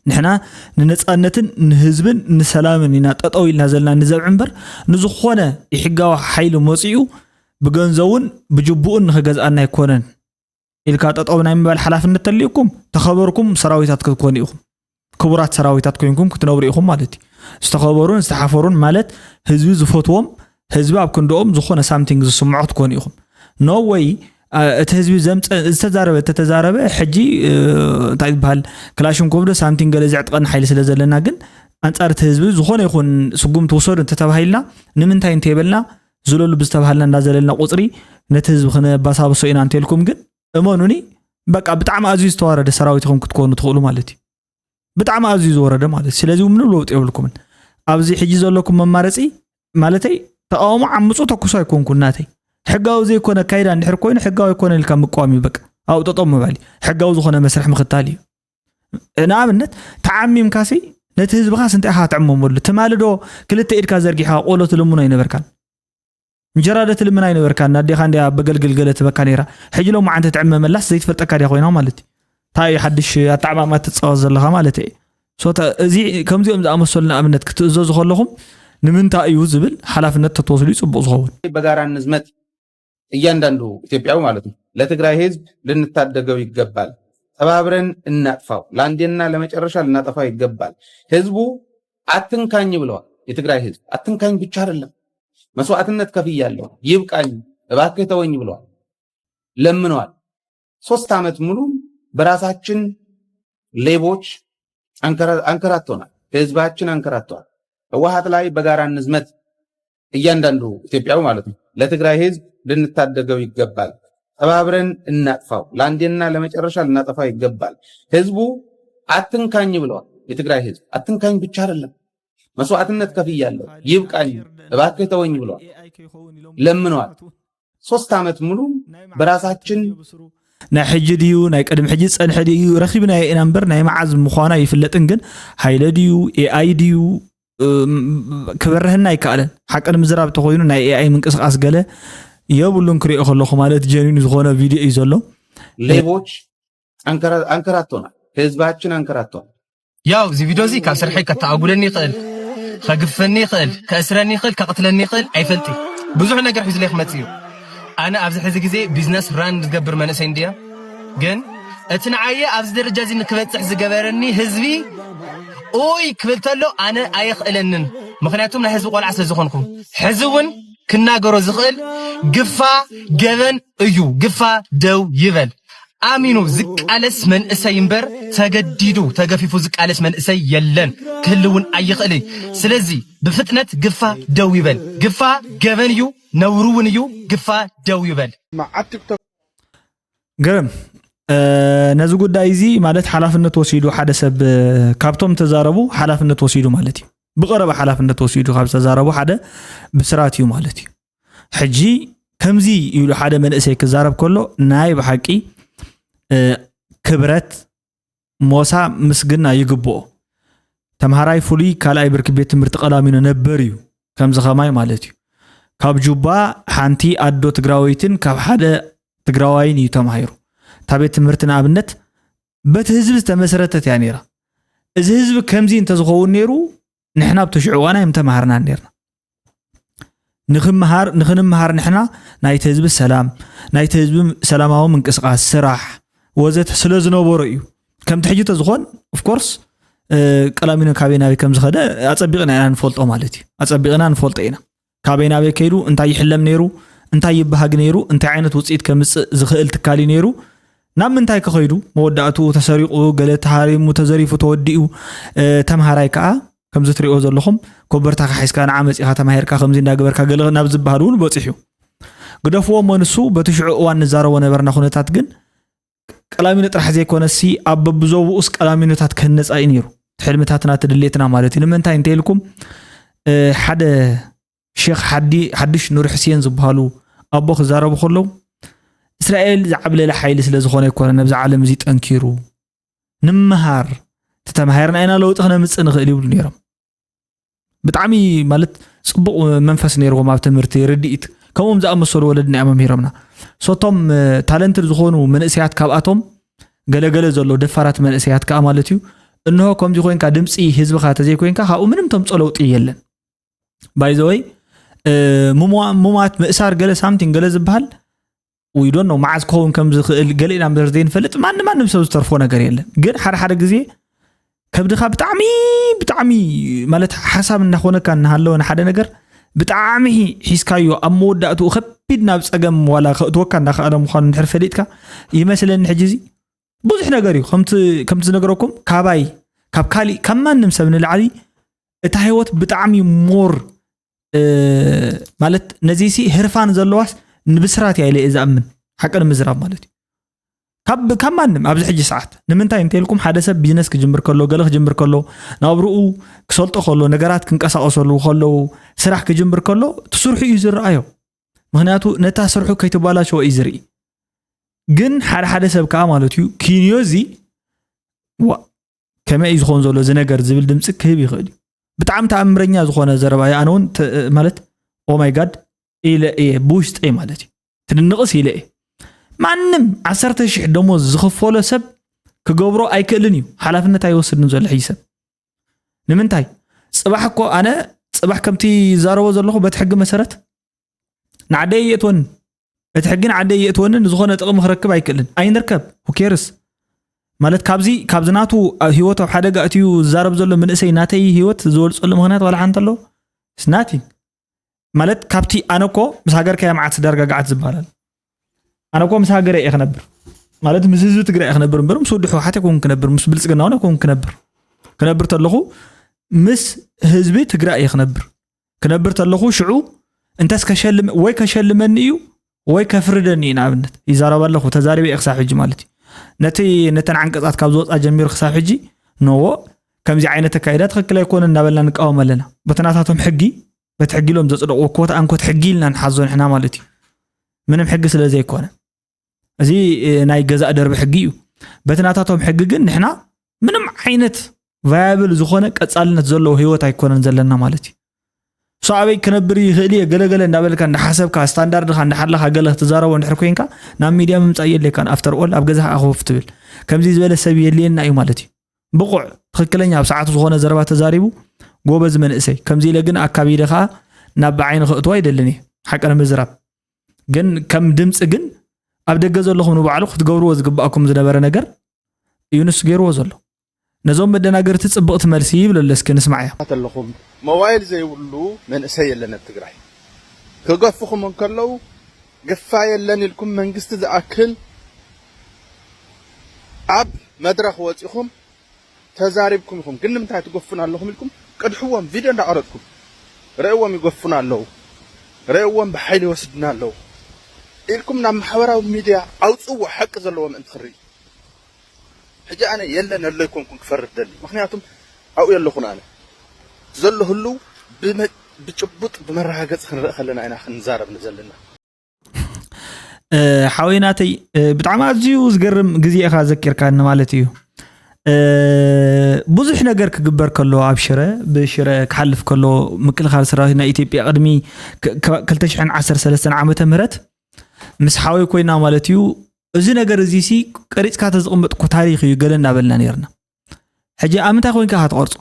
ንሕና ንነፃነትን ንህዝብን ንሰላምን ኢና ጠጠው ኢልና ዘለና ንዘብዒ እምበር ንዝኾነ ኢሕጋዊ ሓይሊ መፂኡ ብገንዘቡን ብጅቡኡን ንኽገዝኣና ኣይኮነን ኢልካ ጠጠው ናይ ምባል ሓላፍነት ተልዩኩም ተኸበርኩም ሰራዊታት ክትኮኑ ኢኹም። ክቡራት ሰራዊታት ኮይንኩም ክትነብሩ ኢኹም ማለት እዩ። ዝተኸበሩን ዝተሓፈሩን ማለት ህዝቢ ዝፈትዎም ህዝቢ ኣብ ክንድኦም ዝኾነ ሳምቲንግ ዝስምዖ ክትኮኑ ኢኹም። ኖ ወይ እቲ ህዝቢ ዘምፀ ዝተዛረበ እንተተዛረበ ሕጂ እንታይ ዝበሃል ክላሽንኮቭ ዶ ሳምቲንግ ገለ ዘዕጥቀን ሓይሊ ስለ ዘለና ግን ኣንፃር እቲ ህዝቢ ዝኾነ ይኹን ስጉምቲ ውሰዱ እንተተባሂልና ንምንታይ እንተይበልና ዝለሉ ብዝተባሃልና እንዳዘለልና ቁፅሪ ነቲ ህዝቢ ክነበሳብሶ ኢና እንተልኩም ግን እመኑኒ በቃ ብጣዕሚ ኣዝዩ ዝተዋረደ ሰራዊት ኢኹም ክትኮኑ ትኽእሉ ማለት እዩ። ብጣዕሚ ኣዝዩ ዝወረደ ማለት እዩ። ስለዚ ምንም ለውጢ የብልኩምን። ኣብዚ ሕጂ ዘለኩም መማረፂ ማለተይ ተቃውሞ ዓምፁ ተኩሱ ኣይኮንኩን ናተይ ሕጋዊ ዘይኮነ ኣካይዳ እንድሕር ኮይኑ ሕጋዊ ኣይኮነ ኢልካ ምቋም እዩ በቃ ኣብኡ ጠጠው ምባል እዩ። ሕጋዊ ዝኾነ መስርሕ ምኽታል እዩ። ንኣብነት ተዓሚምካሲ ነቲ ህዝብኻስ እንታይ ኢኻ ትዕመመሉ? ትማሊ ዶ ክልተ ኢድካ ዘርጊሕካ ቆሎ ትልምኖ ኣይነበርካን? እንጀራ ዶ ትልምን ኣይነበርካን? ኣዴኻ እንድያ በገልግል ገለ ትበካ ነይራ። ሕጂ ሎማዓንቲ ትዕመመላስ ዘይትፈልጠካ ድያ ኮይና ማለት እዩ። እንታይ እዩ ሓድሽ ኣተዓማማ ትፃወት ዘለኻ ማለት እየ። So ተ- እዚ ከምዚኦም ዝኣመሰሉ ንኣብነት ክትእዘዙ ከለኹም ንምንታይ እዩ ዝብል ሓላፍነት ተትወስዱ እዩ ፅቡቕ ዝኸውን። በጋራ እንዝመት እያንዳንዱ ኢትዮጵያዊ ማለት ነው። ለትግራይ ህዝብ ልንታደገው ይገባል። ተባብረን እናጥፋው። ለአንዴና ለመጨረሻ ልናጠፋው ይገባል። ህዝቡ አትንካኝ ብለዋል። የትግራይ ህዝብ አትንካኝ ብቻ አይደለም መስዋዕትነት ከፍያለሁ፣ ይብቃኝ፣ እባክህ ተወኝ ብለዋል። ለምነዋል። ሶስት ዓመት ሙሉ በራሳችን ሌቦች አንከራ- አንከራቶናል። ህዝባችን አንከራተዋል። ህወሓት ላይ በጋራ እንዝመት እያንዳንዱ ኢትዮጵያዊ ማለት ነው። ለትግራይ ህዝብ ልንታደገው ይገባል። ተባብረን እናጥፋው። ለአንዴና ለመጨረሻ ልናጠፋው ይገባል። ህዝቡ አትንካኝ ብለዋል። የትግራይ ህዝብ አትንካኝ ብቻ አይደለም መስዋዕትነት ከፍያለሁ፣ ይብቃኝ፣ እባክህ ተወኝ ብለዋል። ለምነዋል። ሶስት ዓመት ሙሉ በራሳችን ናይ ሕጂ ድዩ ናይ ቅድሚ ሕጂ ዝፀንሐ ድዩ ረኺብናዮ ኢና እምበር ናይ መዓዝ ምዃኑ ኣይፍለጥን ግን ሃይለ ድዩ ኤኣይ ድዩ እም፣ ክበርህና ኣይከኣለን ሓቂ ንምዝራብ ተኮይኑ ናይ ኤኣይ ምንቅስቃስ ገለ የብሉን ክሪኦ ከለኹ ማለት ጀኒኑ ዝኾነ ቪድዮ እዩ ዘሎ ሌቦች አንከራ- አንከራቶናል። ህዝባችን አንከራተዋል። ያው እዚ ቪድዮ እዚ ካብ ስርሐይ ከተኣጉለኒ ይኽእል፣ ከግፈኒ ይኽእል፣ ከእስረኒ ይኽእል፣ ከቕትለኒ ይኽእል ኣይፈልጥ ብዙሕ ነገር ሒዙለይ ክመጽእ እዩ። ኣነ ኣብዚ ሕዚ ግዜ ቢዝነስ ራን ዝገብር መንእሰይ እንድየ፣ ግን እቲ ንዓየ ኣብዚ ደረጃ እዚ ንክበፅሕ ዝገበረኒ ህዝቢ ኡይ ክብል ተሎ ኣነ ኣየኽእለንን፣ ምኽንያቱም ናይ ህዝቢ ቆልዓ ስለ ዝኾንኩ። ሕዚ እውን ክናገሮ ዝኽእል ግፋ ገበን እዩ። ግፋ ደው ይበል። ኣሚኑ ዝቃለስ መንእሰይ እምበር ተገዲዱ ተገፊፉ ዝቃለስ መንእሰይ የለን፣ ክህልውን ኣይኽእል እዩ። ስለዚ ብፍጥነት ግፋ ደው ይበል። ግፋ ገበን እዩ፣ ነውሪ እውን እዩ። ግፋ ደው ይበል። ግርም ነዚ ጉዳይ እዚ ማለት ሓላፍነት ወሲዱ ሓደ ሰብ ካብቶም ተዛረቡ ሓላፍነት ወሲዱ ማለት እዩ። ብቐረባ ሓላፍነት ወሲዱ ካብ ዝተዛረቡ ሓደ ብስራት እዩ ማለት እዩ። ሕጂ ከምዚ ኢሉ ሓደ መንእሰይ ክዛረብ ከሎ ናይ ብሓቂ ክብረት ሞሳ ምስግና ይግብኦ። ተምሃራይ ፍሉይ ካልኣይ ብርኪ ቤት ትምህርቲ ቀላሚኖ ነበር እዩ። ከምዚ ከማይ ማለት እዩ። ካብ ጁባ ሓንቲ ኣዶ ትግራወይትን ካብ ሓደ ትግራዋይን እዩ ተማሂሩ። እታ ቤት ትምህርቲ ንኣብነት በቲ ህዝቢ ዝተመስረተት እያ ነይራ። እዚ ህዝቢ ከምዚ እንተዝኸውን ነይሩ ንሕና ኣብ ተሽዑ እዋን ኣይምተማሃርናን ነይርና። ንክምሃር ንክንምሃር ንሕና ናይቲ ህዝቢ ሰላም ናይቲ ህዝቢ ሰላማዊ ምንቅስቃስ ስራሕ ወዘተ ስለ ዝነበሮ እዩ። ከምቲ ሕጂ ተዝኾን ኦፍኮርስ ቀላሚኖ ካበይ ናበይ ከም ዝኸደ ኣፀቢቕና ኢና ንፈልጦ ማለት እዩ። ኣፀቢቕና ንፈልጦ ኢና። ካበይ ናበይ ከይዱ እንታይ ይሕለም ነይሩ እንታይ ይበሃግ ነይሩ እንታይ ዓይነት ውፅኢት ከምፅእ ዝኽእል ትካል እዩ ነይሩ ናብ ምንታይ ከኸይዱ መወዳእትኡ ተሰሪቑ ገለ ተሃሪሙ ተዘሪፉ ተወዲኡ ተምሃራይ ከዓ ከምዚ ትሪኦ ዘለኹም ኮበርታኻ ሒዝካ ንዓ መፂኻ ተማሂርካ ከምዚ እንዳገበርካ ገለ ናብ ዝበሃል እውን በፂሑ ግደፍዎ እሞ ንሱ በቲ ሽዑ እዋን ንዛረቦ ነበርና ኩነታት ግን ቀላሚኖ ጥራሕ ዘይኮነሲ ኣብ በብዞብኡስ ቀላሚኖታት ክህነፃ እዩ ነይሩ እቲ ሕልምታትና እቲ ድሌትና ማለት እዩ ንምንታይ እንተ ኢልኩም ሓደ ሼክ ሓዲ ሓድሽ ኑር ሕስየን ዝበሃሉ ኣቦ ክዛረቡ ከለዉ እስራኤል ዝዓብለለ ሓይሊ ስለ ዝኾነ ኣይኮነ ነብዚ ዓለም እዚ ጠንኪሩ ንምሃር ተተማሂርና ኢና ለውጢ ክነምፅእ ንኽእል ይብሉ ነይሮም ብጣዕሚ ማለት ፅቡቕ መንፈስ ነይርዎም ኣብ ትምህርቲ ርድኢት ከምኡም ዝኣመሰሉ ወለድና እዮም መምሂሮምና ሶቶም ታለንትድ ዝኾኑ መንእሰያት ካብኣቶም ገለገለ ዘሎ ደፋራት መንእሰያት ከዓ ማለት እዩ እንሆ ከምዚ ኮይንካ ድምፂ ህዝብኻ ተዘይኮይንካ ካብኡ ምንም ተምፆ ለውጢ የለን ባይዘወይ ሙማት ምእሳር ገለ ሳምቲንግ ገለ ዝበሃል ዊዶን ነው መዓዝ ክኸውን ከም ዝኽእል ገለ ኢና ምበር ዘይንፈልጥ ማንም ማንም ሰብ ዝተርፎ ነገር የለን ግን ሓደ ሓደ ግዜ ከብድኻ ብጣዕሚ ብጣዕሚ ማለት ሓሳብ እናኾነካ እናሃለወ ንሓደ ነገር ብጣዕሚ ሒዝካዮ ኣብ መወዳእትኡ ከቢድ ከቢድ ናብ ጸገም ዋላ ከእትወካ እንዳኸኣለ ምዃኑ እንድሕር ፈሊጥካ ይመስለኒ። ሕጂ እዚ ብዙሕ ነገር እዩ ከምቲ ከምቲ ዝነገረኩም ካባይ ካብ ካሊእ ካብ ማንም ሰብ ንላዕሊ እታ ህይወት ብጣዕሚ ሞር ማለት ነዚ ሲ ህርፋን ዘለዋስ ንብስራት እያ ኢለ እየ ዝኣምን። ሓቂ ንምዝራብ ማለት እዩ ካብ ካብ ማንም ኣብዚ ሕጂ ሰዓት ንምንታይ እንተልኩም ሓደ ሰብ ቢዝነስ ክጅምር ከሎ ገለ ክጅምር ከሎ ናብርኡ ክሰልጦ ከሎ ነገራት ክንቀሳቀሰሉ ከለዉ ስራሕ ክጅምር ከሎ ትስርሑ እዩ ዝረኣዮ። ምክንያቱ ነታ ስርሑ ከይተባላሸወ እዩ ዝርኢ። ግን ሓደ ሓደ ሰብ ከዓ ማለት እዩ ኪንዮ እዚ ዋ ከመይ እዩ ዝኾን ዘሎ እዚ ነገር ዝብል ድምፂ ክህብ ይኽእል እዩ። ብጣዕሚ ተኣምረኛ ዝኾነ ዘረባ እዩ። ኣነ እውን ተ- ማለት ኦማይ ጋድ ኢለ እየ ብውሽጠይ ማለት እዩ ትድንቕስ ኢለ እየ። ማንም ዓሰርተ ሺሕ ደሞዝ ዝኽፈሎ ሰብ ክገብሮ ኣይክእልን እዩ። ሓላፍነት ኣይወስድን ዘሎ ሕጂ ሰብ ንምንታይ? ፅባሕ እኮ ኣነ ፅባሕ ከምቲ ይዛረቦ ዘለኹ በቲ ሕጊ መሰረት ንዓደይ የእትወኒ እቲ ሕጊ ንዓደይ የእትወኒ ንዝኾነ ጥቕሚ ክረክብ ኣይክእልን ኣይንርከብ ሁኬርስ ማለት ካብዚ ካብዚ ናቱ ህይወት ኣብ ሓደጋ እትዩ ዝዛረብ ዘሎ መንእሰይ ናተይ ህይወት ዝበልፀሉ ምክንያት ዋላ ሓንቲ ኣሎ ስናቲንግ ማለት ካብቲ ኣነ እኮ ምስ ሃገርካያ መዓት ስዳርጋጋዓት ዝበሃል ኣሎ ኣነ እኮ ምስ ሃገረ እየ ክነብር ማለት ምስ ህዝቢ ትግራይ እየ ክነብር እምበር ምስ ወዲ ህወሓት ኣይኮን ክነብር ምስ ብልፅግና እውን ኣይኮን ክነብር ክነብር ተለኹ ምስ ህዝቢ ትግራይ እየ ክነብር ክነብር ተለኹ ሽዑ እንተስ ከሸልመ ወይ ከሸልመኒ እዩ ወይ ከፍርደኒ እዩ ንኣብነት ይዛረብ ኣለኹ ተዛሪበ እየ ክሳብ ሕጂ ማለት እዩ ነቲ ነተን ዓንቀፃት ካብ ዝወፃ ጀሚሩ ክሳብ ሕጂ ነዎ ከምዚ ዓይነት ኣካይዳ ትኽክል ኣይኮነ እናበልና ንቃወም ኣለና በተናታቶም ሕጊ በቲ ሕጊ ኢሎም ዘፅደቕዎ ኮት ኣንኮት ሕጊ ኢልና ንሓዞ ንሕና ማለት እዩ ምንም ሕጊ ስለ ዘይኮነ እዚ ናይ ገዛእ ደርቢ ሕጊ እዩ በተናታቶም ሕጊ ግን ንሕና ምንም ዓይነት ቫያብል ዝኾነ ቀፃልነት ዘለዎ ህይወት ኣይኮነን ዘለና ማለት እዩ እሱ ኣበይ ክነብር ይኽእል እየ ገለገለ እንዳበልካ እንዳሓሰብካ ስታንዳርድካ እንዳሓለኻ ገለ ክትዛረቦ እንድሕር ኮይንካ ናብ ሚድያ ምምፃእ የድልየካን ኣፍተር ኦል ኣብ ገዛኻ ኮፍ ትብል ከምዚ ዝበለ ሰብ የድልየና እዩ ማለት እዩ ብቑዕ ትኽክለኛ ኣብ ሰዓቱ ዝኾነ ዘረባ ተዛሪቡ ጎበዝ መንእሰይ ከምዚ ኢለ ግን ኣካቢደ ከዓ ናብ ብዓይኒ ከእትዎ ኣይደልን እየ ሓቂ ንምዝራብ ግን ከም ድምፂ ግን ኣብ ደገ ዘለኹም ንባዕሉ ክትገብርዎ ዝግባኣኩም ዝነበረ ነገር እዩ ንሱ ገይርዎ ዘሎ ነዞም መደናገርቲ ፅብቕቲ መልሲ ይብለለ እስኪ ንስማዕያ ተለኹም ሞባይል ዘይብሉ መንእሰይ የለን ኣብ ትግራይ ክገፉኹም እንከለዉ ግፋ የለን ኢልኩም መንግስቲ ዝኣክል ኣብ መድረኽ ወፂኹም ተዛሪብኩም ኢኹም ግን ንምንታይ ትገፉና ኣለኹም ኢልኩም ቅድሕዎም ቪድዮ እንዳቀረፅኩም ርእዎም ይገፉና ኣለዉ ርእዎም ብሓይሊ ይወስድና ኣለዉ ኢልኩም ናብ ማሕበራዊ ሚድያ ኣውፅዎ ሓቂ ዘለዎ ምእንቲ ክርኢ ሕጂ ኣነ የለን ኣሎ ይኮንኩን ክፈርድ ደሊ ምክንያቱም ኣብኡ የለኹን ኣነ ዘሎ ህሉ ብጭቡጥ ብመረጋገፂ ክንርኢ ከለና ኢና ክንዛረብ ዘለና ሓወይ ናተይ ብጣዕሚ ኣዝዩ ዝገርም ግዜ ኢኻ ዘኪርካኒ ማለት እዩ ብዙሕ ነገር ክግበር ከሎ ኣብ ሽረ ብሽረ ክሓልፍ ከሎ ምክልኻል ሰራዊት ናይ ኢትዮጵያ ቅድሚ 2013 ዓመተ ምህረት ምስ ሓወይ ኮይና ማለት እዩ እዚ ነገር እዚ ሲ ቀሪፅካ ተዝቕመጥኩ ታሪክ እዩ ገለ እናበልና ነርና ሕጂ ኣብ ምንታይ ኮይንካ ክትቆርፆ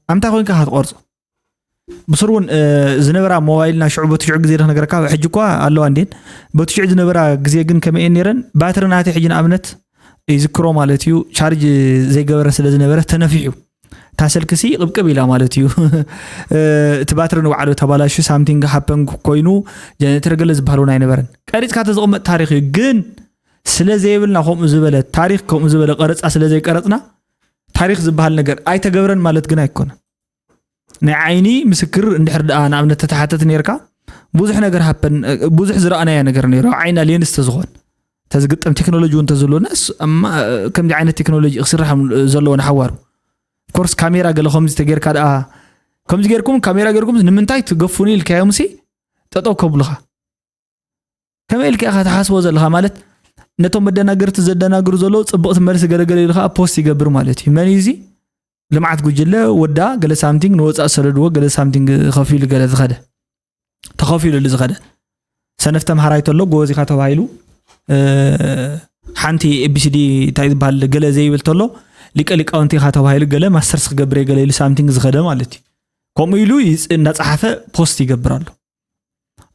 ኣብ ምንታይ ኮይንካ ክትቆርፆ ብስር እውን ዝነበራ ሞባይልና ሽዑ በቲ ሽዑ ግዜ ክነገረካ ሕጂ እኳ ኣለዋ እንዴን በቲ ሽዑ ዝነበራ ግዜ ግን ከመይ እየን ነይረን ባትሪ ናተይ ሕጂ ንኣብነት ይዝክሮ ማለት እዩ ቻርጅ ዘይገበረ ስለ ዝነበረ ተነፊሑ እታ ስልኪ ሲ ቅብቅብ ኢላ ማለት እዩ እቲ ባትሪ ንባዕሉ ተባላሹ ሳምቲንግ ሃፐን ኮይኑ ጀነሬተር ገለ ዝበሃል እውን ኣይነበረን ቀሪፅካ ተዝቕመጥ ታሪክ እዩ ግን ስለ ዘይብልና ከምኡ ዝበለ ታሪክ ከምኡ ዝበለ ቀረፃ ስለ ዘይቀረፅና ታሪክ ዝበሃል ነገር ኣይተገብረን ማለት ግን ኣይኮነን ናይ ዓይኒ ምስክር እንድሕር ደኣ ንኣብነት ተተሓተት ነርካ ብዙሕ ነገር ሃፐን ብዙሕ ዝረኣናዮ ነገር ነይሩ ዓይና ሌንስ ተዝኾን ተዝግጠም ቴክኖሎጂ እውን ተዝህልወና ከምዚ ዓይነት ቴክኖሎጂ ክስራሕ ዘለዎ ንሓዋሩ ኮርስ ካሜራ ገለ ከምዚ ተጌርካ ደኣ ከምዚ ጌርኩም ካሜራ ጌርኩም ንምንታይ ትገፉኒ ኢልካዮም ሲ ጠጠው ከብሉኻ ከመይ ኢልካ ኢኻ ትሓስቦ ዘለኻ ማለት ነቶም መደናገርቲ ዘደናግሩ ዘለዉ ፅብቕቲ መልሲ ገለገለ ኢሉ ከዓ ፖስት ይገብር ማለት እዩ መን እዩ እዚ ልምዓት ጉጅለ ወዳ ገለ ሳምቲንግ ንወፃእ ሰደድዎ ገለ ሳምቲንግ ከፊሉ ገለ ዝኸደ ተኸፊሉሉ ዝኸደ ሰነፍ ተምሃራይ ተሎ ጎበዝ ኢኻ ተባሂሉ ሓንቲ ኤቢሲዲ እንታይ ዝበሃል ገለ ዘይብል ተሎ ሊቀ ሊቃውንቲ ኢኻ ተባሂሉ ገለ ማስተርስ ክገብር ገለ ኢሉ ሳምቲንግ ዝኸደ ማለት እዩ ከምኡ ኢሉ እንዳፀሓፈ ፖስት ይገብር ኣሎ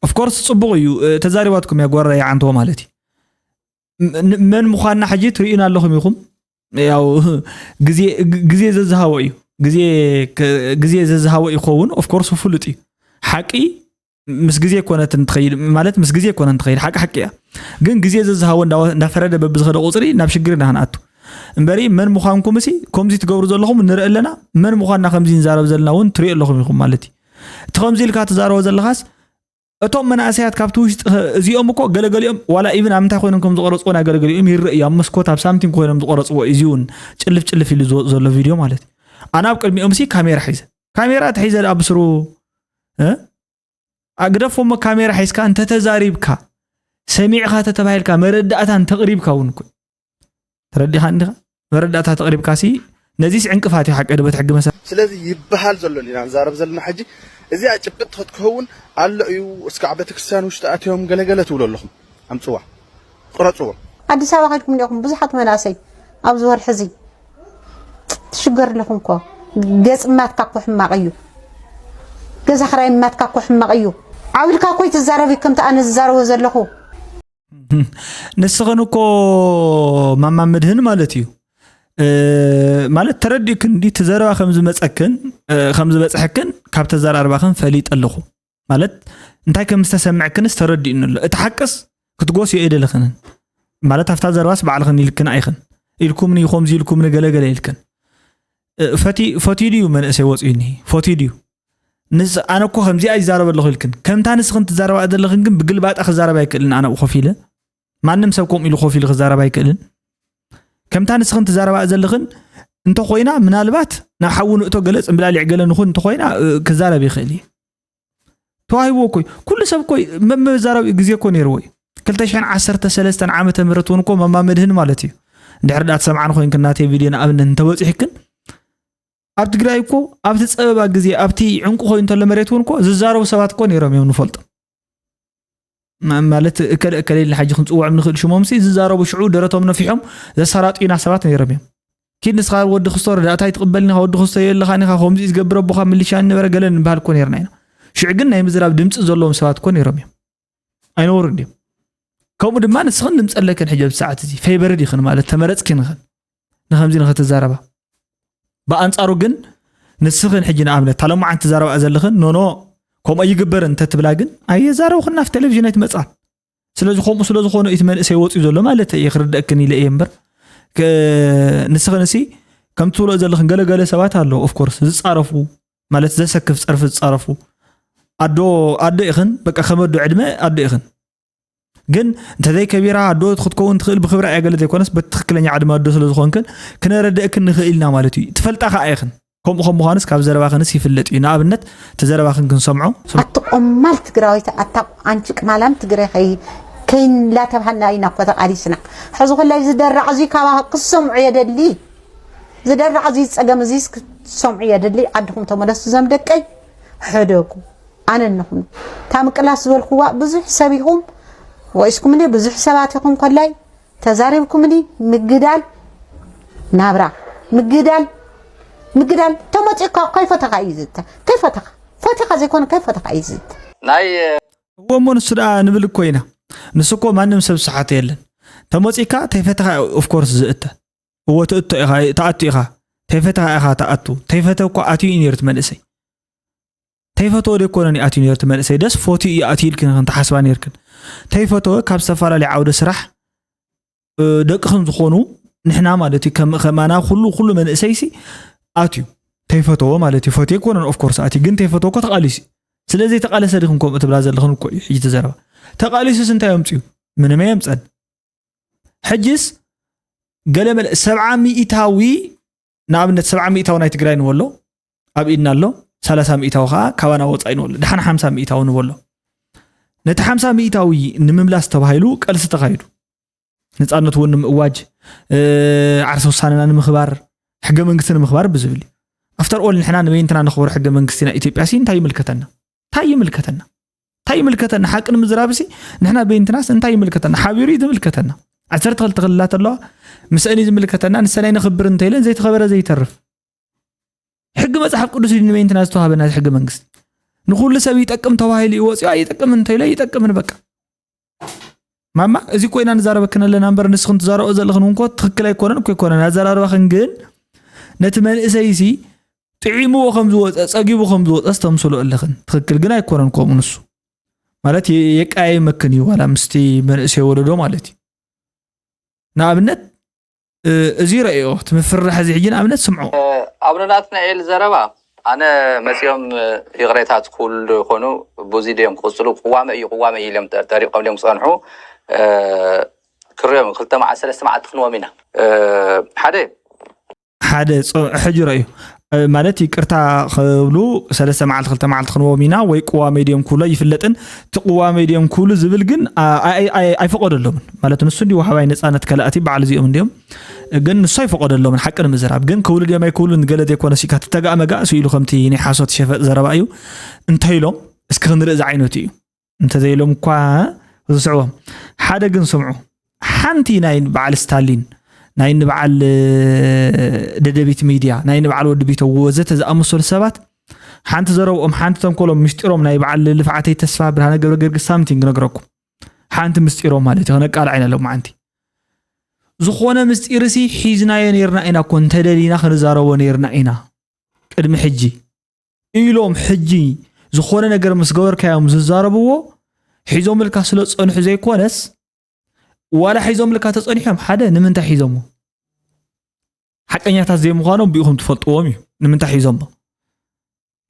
ኦፍኮርስ ፅቡቕ እዩ ተዛሪባትኩም እያ ጓራ ይዓንተዎ ማለት እዩ መን ምዃንና ሕጂ ትርእዩና ኣለኹም ኢኹም ያው ግዜ ዘዝሃቦ እዩ ግዜ ዘዝሃቦ ይኸውን ኦፍኮርስ ፍሉጥ እዩ ሓቂ ምስ ግዜ ኮነትን ትኸይድ ማለት ምስ ግዜ ኮነን ትኸይድ ሓቂ ሓቂ እያ። ግን ግዜ ዘዝሃቦ እንዳፈረደ በብዝኸደ ቁፅሪ ናብ ሽግር ኢና ክንኣቱ እምበሪ መን ምዃንኩም ሲ ከምዚ ትገብሩ ዘለኹም ንርኢ ኣለና። መን ምዃንና ከምዚ ንዛረብ ዘለና እውን ትሪኦ ኣለኹም ኢኹም ማለት እዩ። እቲ ከምዚ ኢልካ ትዛረቦ ዘለኻስ እቶም መናእሰያት ካብቲ ውሽጢ እዚኦም እኮ ገለገሊኦም ዋላ ኢብን ኣብ ምንታይ ኮይኖም ከም ዝቆረፅዎ ናይ ገለገሊኦም ይረእ እዩ። ኣብ መስኮት ኣብ ሳምቲንግ ኮይኖም ዝቆረፅዎ እዩ። እዚ እውን ጭልፍ ጭልፍ ኢሉ ዝወፅ ዘሎ ቪድዮ ማለት እዩ። ኣነ ኣብ ቅድሚኦም ሲ ካሜራ ሒዘ ካሜራ ተሒዘ ደኣ ብስሩ ኣግደፎ እሞ ካሜራ ሒዝካ እንተተዛሪብካ ሰሚዕኻ ተተባሂልካ መረዳእታ እንተቕሪብካ እውን እኮ ተረዲኻ እንዲኻ መረዳእታ ተቕሪብካ ሲ ነዚስ ዕንቅፋት እዩ ሓቂ ድበት ሕጊ መሰረት ስለዚ ይበሃል ዘሎ ኢና ንዛረብ ዘለና ሕጂ እዚኣ ጭብጥ ክትከውን ኣሎ እዩ እስካዕ ቤተክርስትያን ውሽጢ ኣትዮም ገለገለ ትብሉ ኣለኹም ኣምፅዋ ቅረፅዎ ኣዲስ ኣበባ ከድኩም ዲኹም ብዙሓት መናእሰይ ኣብዚ ወርሒ እዚ ትሽገር ኣለኹም ኮ ገፅ ማትካ ኮ ሕማቕ እዩ ገዛ ክራይ ማትካ ኮ ሕማቕ እዩ ዓው ኢልካ ኮ ይትዛረብ እዩ ከምቲ ኣነ ዝዛረቦ ዘለኹ ንስኽን እኮ ማማ መድህን ማለት እዩ ማለት ተረዲእክን እንዲ እቲ ዘረባ ከም ዝመፀክን ከም ዝበፅሐክን ካብ ተዘራርባኽን ፈሊጠ ኣለኹ ማለት እንታይ ከም ዝተሰምዕክንስ ተረዲእኒ ኣሎ እቲ ሓቅስ ክትጎስዮ ኣይደለኽንን ማለት ኣብታ ዘረባስ ባዕልኽን ኢልክን ኣይኽን ኢልኩምኒ ከምዚ ኢልኩምኒ ገለገለ ኢልክን ፈትዩ ድዩ መንእሰይ ወፅዩኒ ፈትዩ ድዩ ንስ ኣነ እኮ ከምዚኣ ይዛረብ ኣለኹ ኢልክን ከምታ ንስኽን ትዛረባ ዘለኽን ግን ብግልባጣ ክዛረብ ኣይክእልን ኣነ ኮፍ ኢለ ማንም ሰብ ከምኡ ኢሉ ኮፍ ኢሉ ክዛረብ ኣይክእልን ከምታ ንስኽን ትዛረባ ዘለኽን እንተኮይና ምናልባት ናብ ሓዊ ንእቶ ገለ ፅምብላሊዕ ገለ ንኹን እንተኮይና ክዛረብ ይኽእል እዩ ተዋሂብዎ እኮ ኩሉ ሰብ እኮ መመዛረቢ ግዜ እኮ ነይርዎ እዩ ክልተ ሽሕን ዓሰርተ ሰለስተን ዓመተ ምህረት እውን እኮ መማ መድህን ማለት እዩ እንድሕር ዳ ትሰምዓን ኮይንክን ናተይ ቪድዮ ንኣብነት እንተበፂሕክን ኣብ ትግራይ እኮ ኣብቲ ፀበባ ግዜ ኣብቲ ዕንቁ ኮይኑ እንተሎ መሬት እውን እኮ ዝዛረቡ ሰባት እኮ ነይሮም እዮም ንፈልጦም ማለት እከለ እከለ ኢልና ሕጂ ክንፅውዖም ንኽእል ሽሞም ሲ ዝዛረቡ ሽዑ ደረቶም ነፊሖም ዘሰራጥዩና ሰባት ነይሮም እዮም ኪድ ንስኻ ወዲ ክስቶ ረዳእታ ይትቕበልኒ ኢኻ ወዲ ክስቶ የለኻን ኢኻ ከምዚ ዝገብር ኣቦኻ ምልሻ ነበረ ገለ ንበሃል እኮ ነይርና ኢና ሽዑ ግን ናይ ምዝራብ ድምፂ ዘለዎም ሰባት እኮ ነይሮም እዮም ኣይነበሩን ድዮም ከምኡ ድማ ንስኽን ድምፂ ኣለክን ሕጂ ኣብዚ ሰዓት እዚ ፌቨርድ ኢኽን ማለት ተመረፅኪ ንኽን ንኸምዚ ንኸተዛረባ ብኣንፃሩ ግን ንስኽን ሕጂ ንኣብነት ታለማዓንቲ ትዛረባ ዘለኽን ኖኖ ከምኡ ይግበር እንተትብላ ግን ኣየዛረብኽን ናብ ቴሌቪዥን ኣይትመፅኣን ስለዚ ከምኡ ስለ ዝኾነ እቲ መንእሰይ ወፂኡ ዘሎ ማለት እየ ክርደእክን ኢለ እየ እምበር ንስኽን ሲ ከም ትብሎ ዘለኽን ገለገለ ሰባት ኣለዉ ኦፍኮርስ ዝፃረፉ ማለት ዘሰክፍ ፀርፊ ዝፃረፉ ኣዶ ኣዶ ኢኽን በቃ ከመዶ ዕድመ ኣዶ ኢኽን ግን እንተዘይ ከቢራ ኣዶ ክትከውን ትኽእል ብክብራ እያ ገለ ዘይኮነስ በቲ ትኽክለኛ ዕድመ ኣዶ ስለ ዝኾንክን ክነረደእክን ንኽእል ኢና ማለት እዩ ትፈልጣ ከዓ ኢኽን ከምኡ ከም ምዃንስ ካብ ዘረባኽንስ ይፍለጥ እዩ ንኣብነት እቲ ዘረባኽን ክንሰምዖ ኣቲ ቆማል ትግራዊት ኣታ ኣንቺ ቅማላም ትግረ ከይ ከይን ላተብሃልና ኢና እኮ ተቃሊስና ሕዚ ኩላይ ዝደራዕ እዚ ካባ ክሰምዑ የደሊ ዝደራዕ እዚ ፀገም እዚ ክሰምዑ የደሊ ዓድኹም ተመለሱ ዘም ደቀይ ሕደጉ ኣነ ኣለኹም እታ ምቅላስ ዝበልክዋ ብዙሕ ሰብ ኢኹም ወቂስኩምኒ ብዙሕ ሰባት ኢኹም ኮላይ ተዛሪብኩምኒ ምግዳል ናብራ ምግዳል ምግዳል ተመፂእካ ከይፈተኻ እዩ ዝተ ከይፈተኻ ፈቲኻ ዘይኮነ ከይፈተኻ እዩ ዝተ ናይ እዎ እሞ ንሱ ደኣ ንብል እኮ ኢና ንሱ እኮ ማንም ሰብ ዝሰሓቶ የለን ተመፂእካ ተይፈተኻ ኦፍኮርስ ዝእተ እዎ ትእቶ ኢኻ ትኣቱ ኢኻ ተይፈተኻ ኢኻ ትኣቱ ተይፈተ እኮ ኣትዩ እዩ ነይሩ እቲ መንእሰይ ተይፈተወ ደይኮነን እዩ ኣትዩ ነይሩ እቲ መንእሰይ ደስ ፎትዩ እዩ ኣትዩ ኢልክን ኢኽን ትሓስባ ነይርክን ተይፈተወ ካብ ዝተፈላለየ ዓውደ ስራሕ ደቅኽን ዝኾኑ ንሕና ማለት እዩ ከም ከማና ኩሉ ኩሉ መንእሰይሲ ኣትዩ ተይፈተዎ ማለት እዩ ፈትዮ ኣይኮነን ኦፍኮርስ ኣትዩ ግን ተይፈተዎ እኮ ተቃሊሱ እዩ ስለ ዘይተቃለሰ ዲኹም ከምኡ ትብላ ዘለኽን እኮ እዩ ሕጂ ተዘረባ ተቃሊሱስ እንታይ ኣምፅኡ ምንም ኣየምፀን ሕጅስ ገለ መለ ሰብዓ ሚእታዊ ንኣብነት ሰብዓ ሚእታዊ ናይ ትግራይ ንበሎ ኣብ ኢድና ኣሎ ሰላሳ ሚእታዊ ከዓ ካባና ወፃኢ ንበሎ ድሓን ሓምሳ ሚእታዊ ንበሎ ነቲ ሓምሳ ሚእታዊ ንምምላስ ተባሂሉ ቀልሲ ተኻይዱ ነፃነት እውን ንምእዋጅ ዓርሰ ውሳነና ንምኽባር ሕገ መንግስቲ ንምኽባር ብዝብል እዩ ኣፍተር ኦል ንሕና ንበይንትና ነኽብሮ ሕገ መንግስቲ ናይ ኢትዮጵያ ሲ እንታይ ይምልከተና እንታይ ይምልከተና እንታይ ይምልከተና ሓቂ ንምዝራብ ሲ ንሕና በይንትናስ እንታይ ይምልከተና ሓቢሩ እዩ ዝምልከተና ዓሰርተ ክልተ ክልላት ኣለዋ ምስአን እዩ ዝምልከተና ንሰን ኣይነኽብር እንተኢለን ዘይተኸበረ ዘይተርፍ ሕጊ መፅሓፍ ቅዱስ እዩ ንበይንትና ዝተዋሃበና እዚ ሕገ መንግስቲ ንኩሉ ሰብ ይጠቅም ተባሂሉ እዩ ወፂኡ ኣይጠቅም እንተኢሎ ይጠቅምን በቃ ማማ እዚ ኮይና ንዛረበክን ኣለና እምበር ንስኽን ትዛረቦ ዘለኽን እውን ኮ ትኽክል ኣይኮነን እኮ ኣይኮነን ኣዘራርባኽን ግን ነቲ መንእሰይ ሲ ጥዒምዎ ከም ዝወፀ ፀጊቡ ከም ዝወፀ ስተምስሎ ኣለኽን ትኽክል ግን ኣይኮነን ከምኡ ንሱ ማለት የቀያይመክን እዩ ዋላ ምስቲ መንእሰይ ወለዶ ማለት እዩ። ንኣብነት እዚ ረእዮ እቲ ምፍርራሕ እዚ ሕጂ ንኣብነት ስምዖ። ኣቡነ ናትናኤል ዘረባ ኣነ መፂኦም ይቕሬታ ትክውሉ ዶ ይኾኑ? ብዙ ድዮም ክቕፅሉ? ቅዋመ እዩ ቅዋመ እዩ ኢሎም ተሪቆም ድዮም ክፀንሑ? ክሪኦም ክልተ መዓልቲ ሰለስተ መዓልቲ ክንዎም ኢና። ሓደ ሓደ ሕጂ ረእዩ ማለት ይቅርታ ክብሉ ሰለስተ መዓልቲ ክልተ መዓልቲ ክንዎም ኢና ወይ ቅዋመ ድዮም ክብሎ ይፍለጥን እቲ ቅዋመ ድዮም ክብሉ ዝብል ግን ኣይፈቀደሎምን ማለት ንሱ እንዲ ወሃባይ ነፃነት ከላእቲ በዓል እዚኦም እንዲዮም ግን ንሱ ኣይፈቀደሎምን ሓቂ ንምዝራብ ግን ክብሉ ድዮም ኣይክብሉን ገለ ዘይኮነ ሲካ ትተጋእ መጋእ ስኢሉ ከምቲ ናይ ሓሶት ሸፈጥ ዘረባ እዩ እንታይ ኢሎም እስኪ ክንርኢ ዝዓይነቱ እዩ እንተዘይሎም እኳ ዝስዕቦም ሓደ ግን ስምዑ ሓንቲ ናይ በዓል ስታሊን ናይ ንበዓል ደደቢት ሚድያ ናይ ንበዓል ወዲ ቢቶ ወዘተ ዝኣመሰሉ ሰባት ሓንቲ ዘረብኦም ሓንቲ ተንኮሎም ምስጢሮም ናይ በዓል ልፍዓተይ ተስፋ ብርሃነ ገብረ ገርግስ ሳምቲንግ ነግረኩም ሓንቲ ምስጢሮም ማለት እዩ ከነቃልዓ ኢና ሎማዓንቲ ዝኾነ ምስጢር ሲ ሒዝናዮ ነይርና ኢና እኮ እንተደሊና ክንዛረቦ ነይርና ኢና ቅድሚ ሕጂ ኢሎም ሕጂ ዝኾነ ነገር ምስ ገበርካዮም ዝዛረብዎ ሒዞምልካ ስለ ዝፀንሑ ዘይኮነስ ዋላ ሒዞምልካ ተፀኒሖም ሓደ ንምንታይ ሒዞሞ ሓቀኛታት ዘይምዃኖም ብኢኹም ትፈልጥዎም እዩ ንምንታይ ሒዞሞ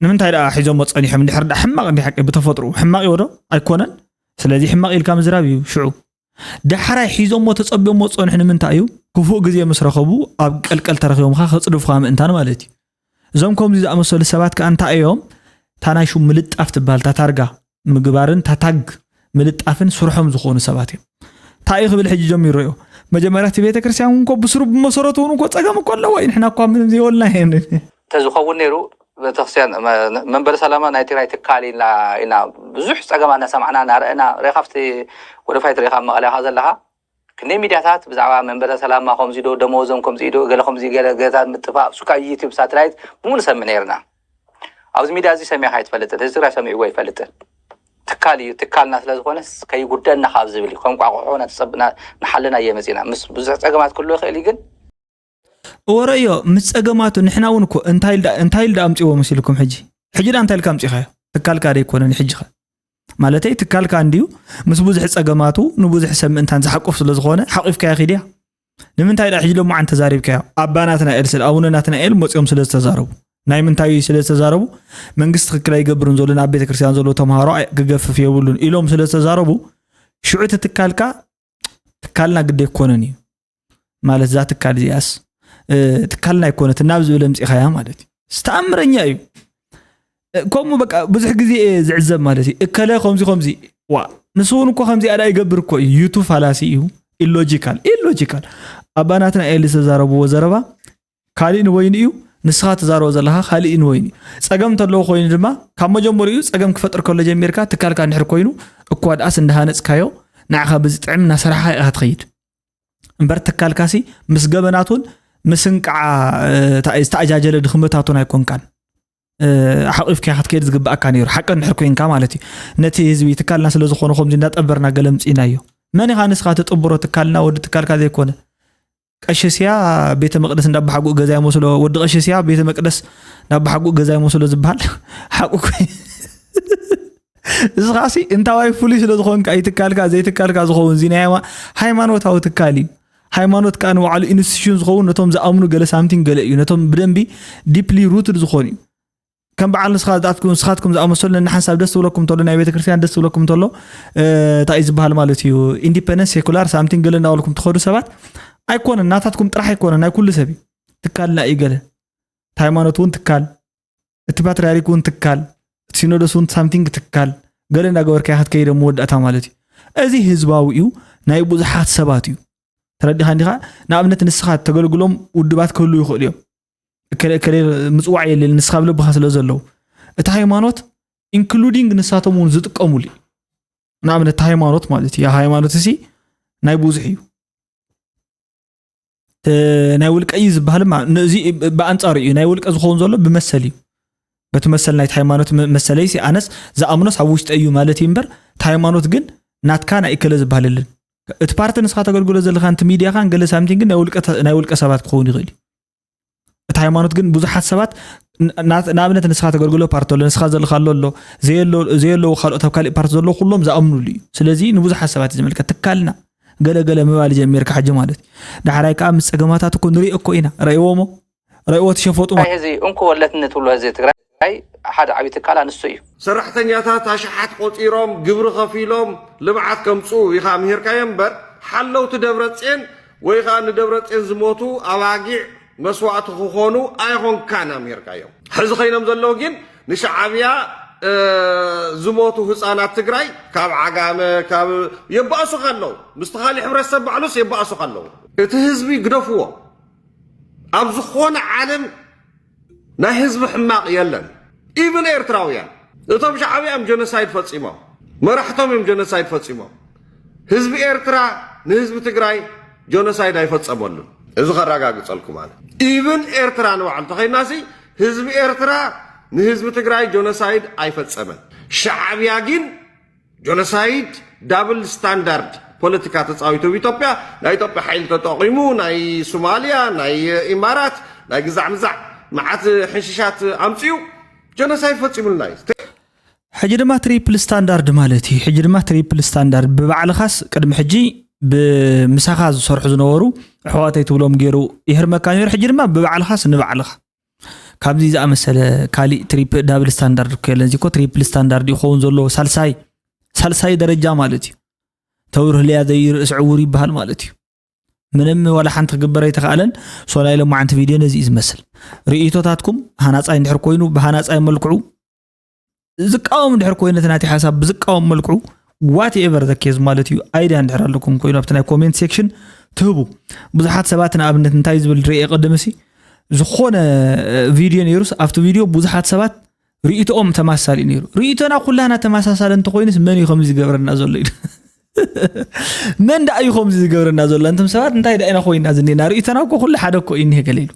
ንምንታይ ደኣ ሒዞሞ ፀኒሖም እንድሕር ደኣ ሕማቕ እንዲ ሓቂ ብተፈጥሮ ሕማቕ ይወዶ ኣይኮነን ስለዚ ሕማቕ ኢልካ ምዝራብ እዩ ሽዑ ዳሕራይ ሒዞሞ ተጸብዮሞ ዝጸንሑ ንምንታይ እዩ? ክፉእ ግዜ ምስ ረኸቡ ኣብ ቀልቀል ተረኺቦምኻ ከጽድፉኻ ምእንታን ማለት እዩ። እዞም ከምዚ ዝኣመሰሉ ሰባት ከኣ እንታይ እዮም? እታ ናይ ሹም ምልጣፍ ትበሃል እታ ታርጋ ምግባርን እታ ታግ ምልጣፍን ስርሖም ዝኾኑ ሰባት እዮም። እንታይ እዩ ክብል ሕጂ ጀሚሩ ርእዮ። መጀመርያ እቲ ቤተ ክርስቲያን እውን እኮ ብስሩ ብመሰረቱ እውን እኮ ጸገም እኮ ኣለዎ እዩ። ንሕና እኳ ምንም ዘይበልና እየን። ተዝኸውን ነይሩ ቤተክርስትያን መንበረ ሰላማ ናይ ትግራይ ትካል ኢና ኢና ብዙሕ ፀገማ እናሰማዕና እናረአና ሬኻፍቲ ወደፋይ ትሪኢኻ መቐለኻ ዘለኻ ክንደይ ሚድያታት ብዛዕባ መንበረ ሰላማ ከምዚ ዶ ደመወዞም ከምዚ ዶ ገለ ከምዚ ገለ ገዛ ምጥፋእ ሱካ ዩቲብ ሳተላይት ብሙሉ ሰምዕ ነይርና ኣብዚ ሚድያ እዚ ሰሚዕካ ኣይትፈልጥን ህዝቢ ትግራይ ሰሚዕዎ ኣይፈልጥን ትካል እዩ ትካልና ስለ ዝኾነስ ከይጉደና ካብ ዝብል እዩ ከም ቋቑሖ ናተፀብና ንሓለና እየ መፂና ምስ ብዙሕ ፀገማት ክህሉ ይኽእል እዩ ግን እወ ረእዮ ምስ ጸገማቱ ንሕና እውን እኮ እንታይ ኢል ደኣ እንታይ ኢል ደኣ ኣምጺዎ መሲልኩም ሕጂ ሕጂ ደኣ እንታይ ኢልካ ኣምጺኻዮ ትካልካ ደ ይኮነ ንሕጂ ኸ ማለተይ ትካልካ እንድዩ ምስ ብዙሕ ጸገማቱ ንብዙሕ ሰብ ምእንታን ዝሓቁፍ ስለ ዝኾነ ሓቂፍካዮ ኺድያ ንምንታይ ደኣ ሕጂ ሎማዓን ተዛሪብካዮ ኣባ ናትናኤል ስለ ኣቡነ ናትናኤል መጺኦም ስለ ዝተዛረቡ ናይ ምንታይ ስለ ዝተዛረቡ መንግስቲ ትክክል ኣይገብርን ዘሎ ናብ ቤተክርስትያን ዘሎ ተምሃሮ ክገፍፍ የብሉን ኢሎም ስለ ዝተዛረቡ ሽዑ እቲ ትካልካ ትካልና ግደ ኣይኮነን እዩ ማለት እዛ ትካል እዚኣስ ትካልና ኣይኮነትን ናብ ዝብል ኣምፂኻያ ማለት እዩ ዝተኣምረኛ እዩ ከምኡ በቃ ብዙሕ ግዜ እየ ዝዕዘብ ማለት እዩ እከለ ከምዚ ከምዚ ዋ ንሱ እውን እኮ ከምዚኣ ዳ ይገብር እኮ እዩ ዩቱ ፋላሲ እዩ ኢሎጂካል ኢሎጂካል ኣባናትና ኤሊ ዝተዛረብዎ ዘረባ ካሊእ ንበይኑ እዩ ንስኻ ትዛረቦ ዘለኻ ካሊእ ንበይኑ እዩ ጸገም እንተለዎ ኮይኑ ድማ ካብ መጀመሪኡ ጸገም ክፈጥር ከሎ ጀሚርካ ትካልካ እንድሕር ኮይኑ እኳ ደኣስ እንዳሃነጽካዮ ንዓኻ ብዝጥዕም እናሰራሕኻ ኢኻ ትኸይድ እምበር ትካልካሲ ምስ ገበናቱን ምስ እንቃዓ ዝተኣጃጀለ ድኽመታቱን ኣይኮንካን ሓቂፍካ ክትከይድ ዝግብኣካ ነይሩ ሓቂ እንድሕር ኮይንካ ማለት እዩ ነቲ ህዝቢ ትካልና ስለ ዝኾነ ከምዚ እንዳጠበርና ገለ ምፅኢናዮ መን ኢኻ ንስኻ ትጥብሮ ትካልና ወዲ ትካልካ ዘይኮነ ቀሸስያ ቤተ መቅደስ እንዳባሓጉ ገዛ ይመስሎ ወዲ ቀሸስያ ቤተ መቅደስ እንዳባሓጉ ገዛ ይመስሎ ዝበሃል ሓቁ ኮይ እስኻሲ እንታዋይ ፍሉይ ስለ ዝኾንካ ይትካልካ ዘይትካልካ ዝኸውን እዚ ናይ ሃይማኖታዊ ትካል እዩ ሃይማኖት ከዓ ንባዕሉ ኢንስቲቱሽን ዝኸውን ነቶም ዝኣምኑ ገለ ሳምቲን ገለ እዩ ነቶም ብደንቢ ዲፕሊ ሩትድ ዝኾኑ እዩ ከም በዓል ንስኻትኩም ንስኻትኩም ዝኣመሰሉ ነንሓንሳብ ደስ ትብለኩም እንተሎ ናይ ቤተክርስትያን ደስ ትብለኩም እንተሎ እንታይ እዩ ዝበሃል ማለት እዩ ኢንዲፐንደንስ ሴኩላር ሳምቲንግ ገለ እናበልኩም ትኸዱ ሰባት ኣይኮነን ናታትኩም ጥራሕ ኣይኮነን ናይ ኩሉ ሰብ እዩ ትካልና እዩ ገለ እቲ ሃይማኖት እውን ትካል እቲ ፓትርያርክ እውን ትካል እቲ ሲኖዶስ እውን ሳምቲንግ ትካል ገለ እናገበርካ ኢኻ ትከይደ መወዳእታ ማለት እዩ እዚ ህዝባዊ እዩ ናይ ብዙሓት ሰባት እዩ ተረዲኻ እንዲኻ ንኣብነት ንስኻ ተገልግሎም ውድባት ክህሉ ይኽእሉ እዮም እከለ እከለ ምፅዋዕ የለን ንስኻ ብልብኻ ስለ ዘለዉ እቲ ሃይማኖት ኢንክሉዲንግ ንሳቶም እውን ዝጥቀሙሉ እዩ ንኣብነት እቲ ሃይማኖት ማለት እዩ ሃይማኖት እሲ ናይ ብዙሕ እዩ ናይ ውልቀ እዩ ዝበሃል እዚ ብኣንፃሩ እዩ ናይ ውልቀ ዝኸውን ዘሎ ብመሰል እዩ በቲ መሰል ናይቲ ሃይማኖት መሰለይሲ ኣነስ ዝኣምኖስ ኣብ ውሽጠ እዩ ማለት እዩ እምበር እቲ ሃይማኖት ግን ናትካ ናይ እከለ ዝበሃል የለን እቲ ፓርቲ ንስኻ ተገልግሎ ዘለኻ ንቲ ሚድያኻን ገለ ሳምቲንግ ግን ናይ ውልቀ ሰባት ክኸውን ይኽእል እዩ እቲ ሃይማኖት ግን ብዙሓት ሰባት ንኣብነት ንስኻ ተገልግሎ ፓርቲ ኣሎ፣ ንስኻ ዘለኻሎ ኣሎ፣ ዘየለዉ ካልኦት ኣብ ካሊእ ፓርቲ ዘለዉ ኩሎም ዝኣምኑሉ እዩ። ስለዚ ንብዙሓት ሰባት እዩ ዝምልከት። ትካልና ገለገለ ምባል ጀሚርካ ሕጂ ማለት እዩ። ዳሕራይ ከዓ ምስ ፀገማታት እኮ ንሪኦ እኮ ኢና። ረእይዎሞ ረእይዎ ትሸፈጡ ማለት እዚ እንኮ ወለትነት ብሎ ህዝቢ ትግራይ ሓደ ዓብዪ ትካል ኣንሱ እዩ። ሰራሕተኛታት ኣሽሓት ቆፂሮም ግብሪ ከፊሎም ልምዓት ከምፅኡ ኢኻ ምሂርካዮ እምበር ሓለውቲ ደብረፅን ወይ ከዓ ንደብረፅን ዝሞቱ ኣባጊዕ መስዋእቲ ክኾኑ ኣይኾንካን ኣምሂርካዮም። ሕዚ ኸይኖም ዘለዉ ግን ንሻዓብያ ዝሞቱ ህፃናት ትግራይ ካብ ዓጋመ ካብ የባእሱኻ ኣለዉ። ምስቲ ካሊእ ሕብረተሰብ ባዕሉስ የባእሱኻ ኣለዉ። እቲ ህዝቢ ግደፍዎ። ኣብ ዝኾነ ዓለም ናይ ህዝቢ ሕማቕ የለን። ኢቭን ኤርትራውያን እቶም ሻዕብያ እዮም ጀኖሳይድ ፈፂሞም፣ መራሕቶም እዮም ጀኖሳይድ ፈፂሞም። ህዝቢ ኤርትራ ንህዝቢ ትግራይ ጀኖሳይድ ኣይፈፀመሉን። እዚ ከረጋግፀልኩም ኣነ። ኢቭን ኤርትራ ንባዕሉ ተኸይድናሲ ህዝቢ ኤርትራ ንህዝቢ ትግራይ ጀኖሳይድ ኣይፈፀመን። ሻዕብያ ግን ጆኖሳይድ ዳብል ስታንዳርድ ፖለቲካ ተፃዊቱ ኣብ ኢትዮጵያ ናይ ኢትዮጵያ ሓይሊ ተጠቂሙ ናይ ሶማሊያ ናይ ኢማራት ናይ ግዛዕ ምዛዕ መዓት ሕንሽሻት ኣምፅኡ ጆኖሳይድ ፈፂሙልና እዩ። ሕጂ ድማ ትሪፕል ስታንዳርድ ማለት እዩ። ሕጂ ድማ ትሪፕል ስታንዳርድ ብባዕልኻስ ቅድሚ ሕጂ ብምሳኻ ዝሰርሑ ዝነበሩ ኣሕዋተይ ትብሎም ገይሩ ይህርመካ ነይሩ። ሕጂ ድማ ብባዕልኻስ ንባዕልኻ ካብዚ ዝኣመሰለ ካሊእ ትሪፕ ዳብል ስታንዳርድ እኮ የለን። እዚ እኮ ትሪፕል ስታንዳርድ ይኸውን ዘሎ ሳልሳይ ሳልሳይ ደረጃ ማለት እዩ። ተውርህ ልያ ዘይርእስ ዕውር ይበሃል ማለት እዩ። ምንም ዋላ ሓንቲ ክግበር ኣይተኻእለን። ሶ ናይ ሎማዓንቲ ቪድዮ ነዚ እዩ ዝመስል። ርእይቶታትኩም ሃናፃይ እንድሕር ኮይኑ ብሃናፃይ መልክዑ ዝቃወም እንድሕር ኮይኑ እቲ ናቲ ሓሳብ ብዝቃወም መልክዑ ዋት ኤቨር ዘኬዝ ማለት እዩ። ኣይድያ እንድሕር ኣለኩም ኮይኑ ኣብቲ ናይ ኮሜንት ሴክሽን ትህቡ። ብዙሓት ሰባት ንኣብነት እንታይ ዝብል ርእየ ቅድም ሲ ዝኾነ ቪድዮ ነይሩስ ኣብቲ ቪድዮ ብዙሓት ሰባት ርእይቶኦም ተማሳሊ ነይሩ። ርእይቶና ኩላና ተመሳሳሊ እንተኮይኑስ መን እዩ ከምዚ ዝገብረና ዘሎ ኢሉ መን ደኣ እዩ ከምዚ ዝገብረና ዘሎ? እንቶም ሰባት እንታይ ደኣ ኢና ኮይና ዝኔና? ርእይቶና እኮ ኩሉ ሓደ እኮ እዩ እኒሄ ገለ ኢሉ።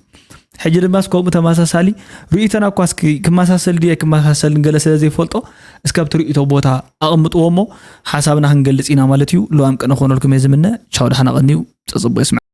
ሕጂ ድማ እስከ ከምኡ ተመሳሳሊ ርእይቶና እኳ እስኪ ክመሳሰል ድየ ክመሳሰል ገለ ስለ ዘይፈልጦ እስከ ኣብቲ ርእይቶ ቦታ ኣቐምጥዎ እሞ ሓሳብና ክንገልጽ ኢና ማለት እዩ። ልዋም ቅነ ክኾነልኩም እየ ዝምነ። ቻው፣ ደሓና ቀንዩ። ጸጽቦ ይስምዐ።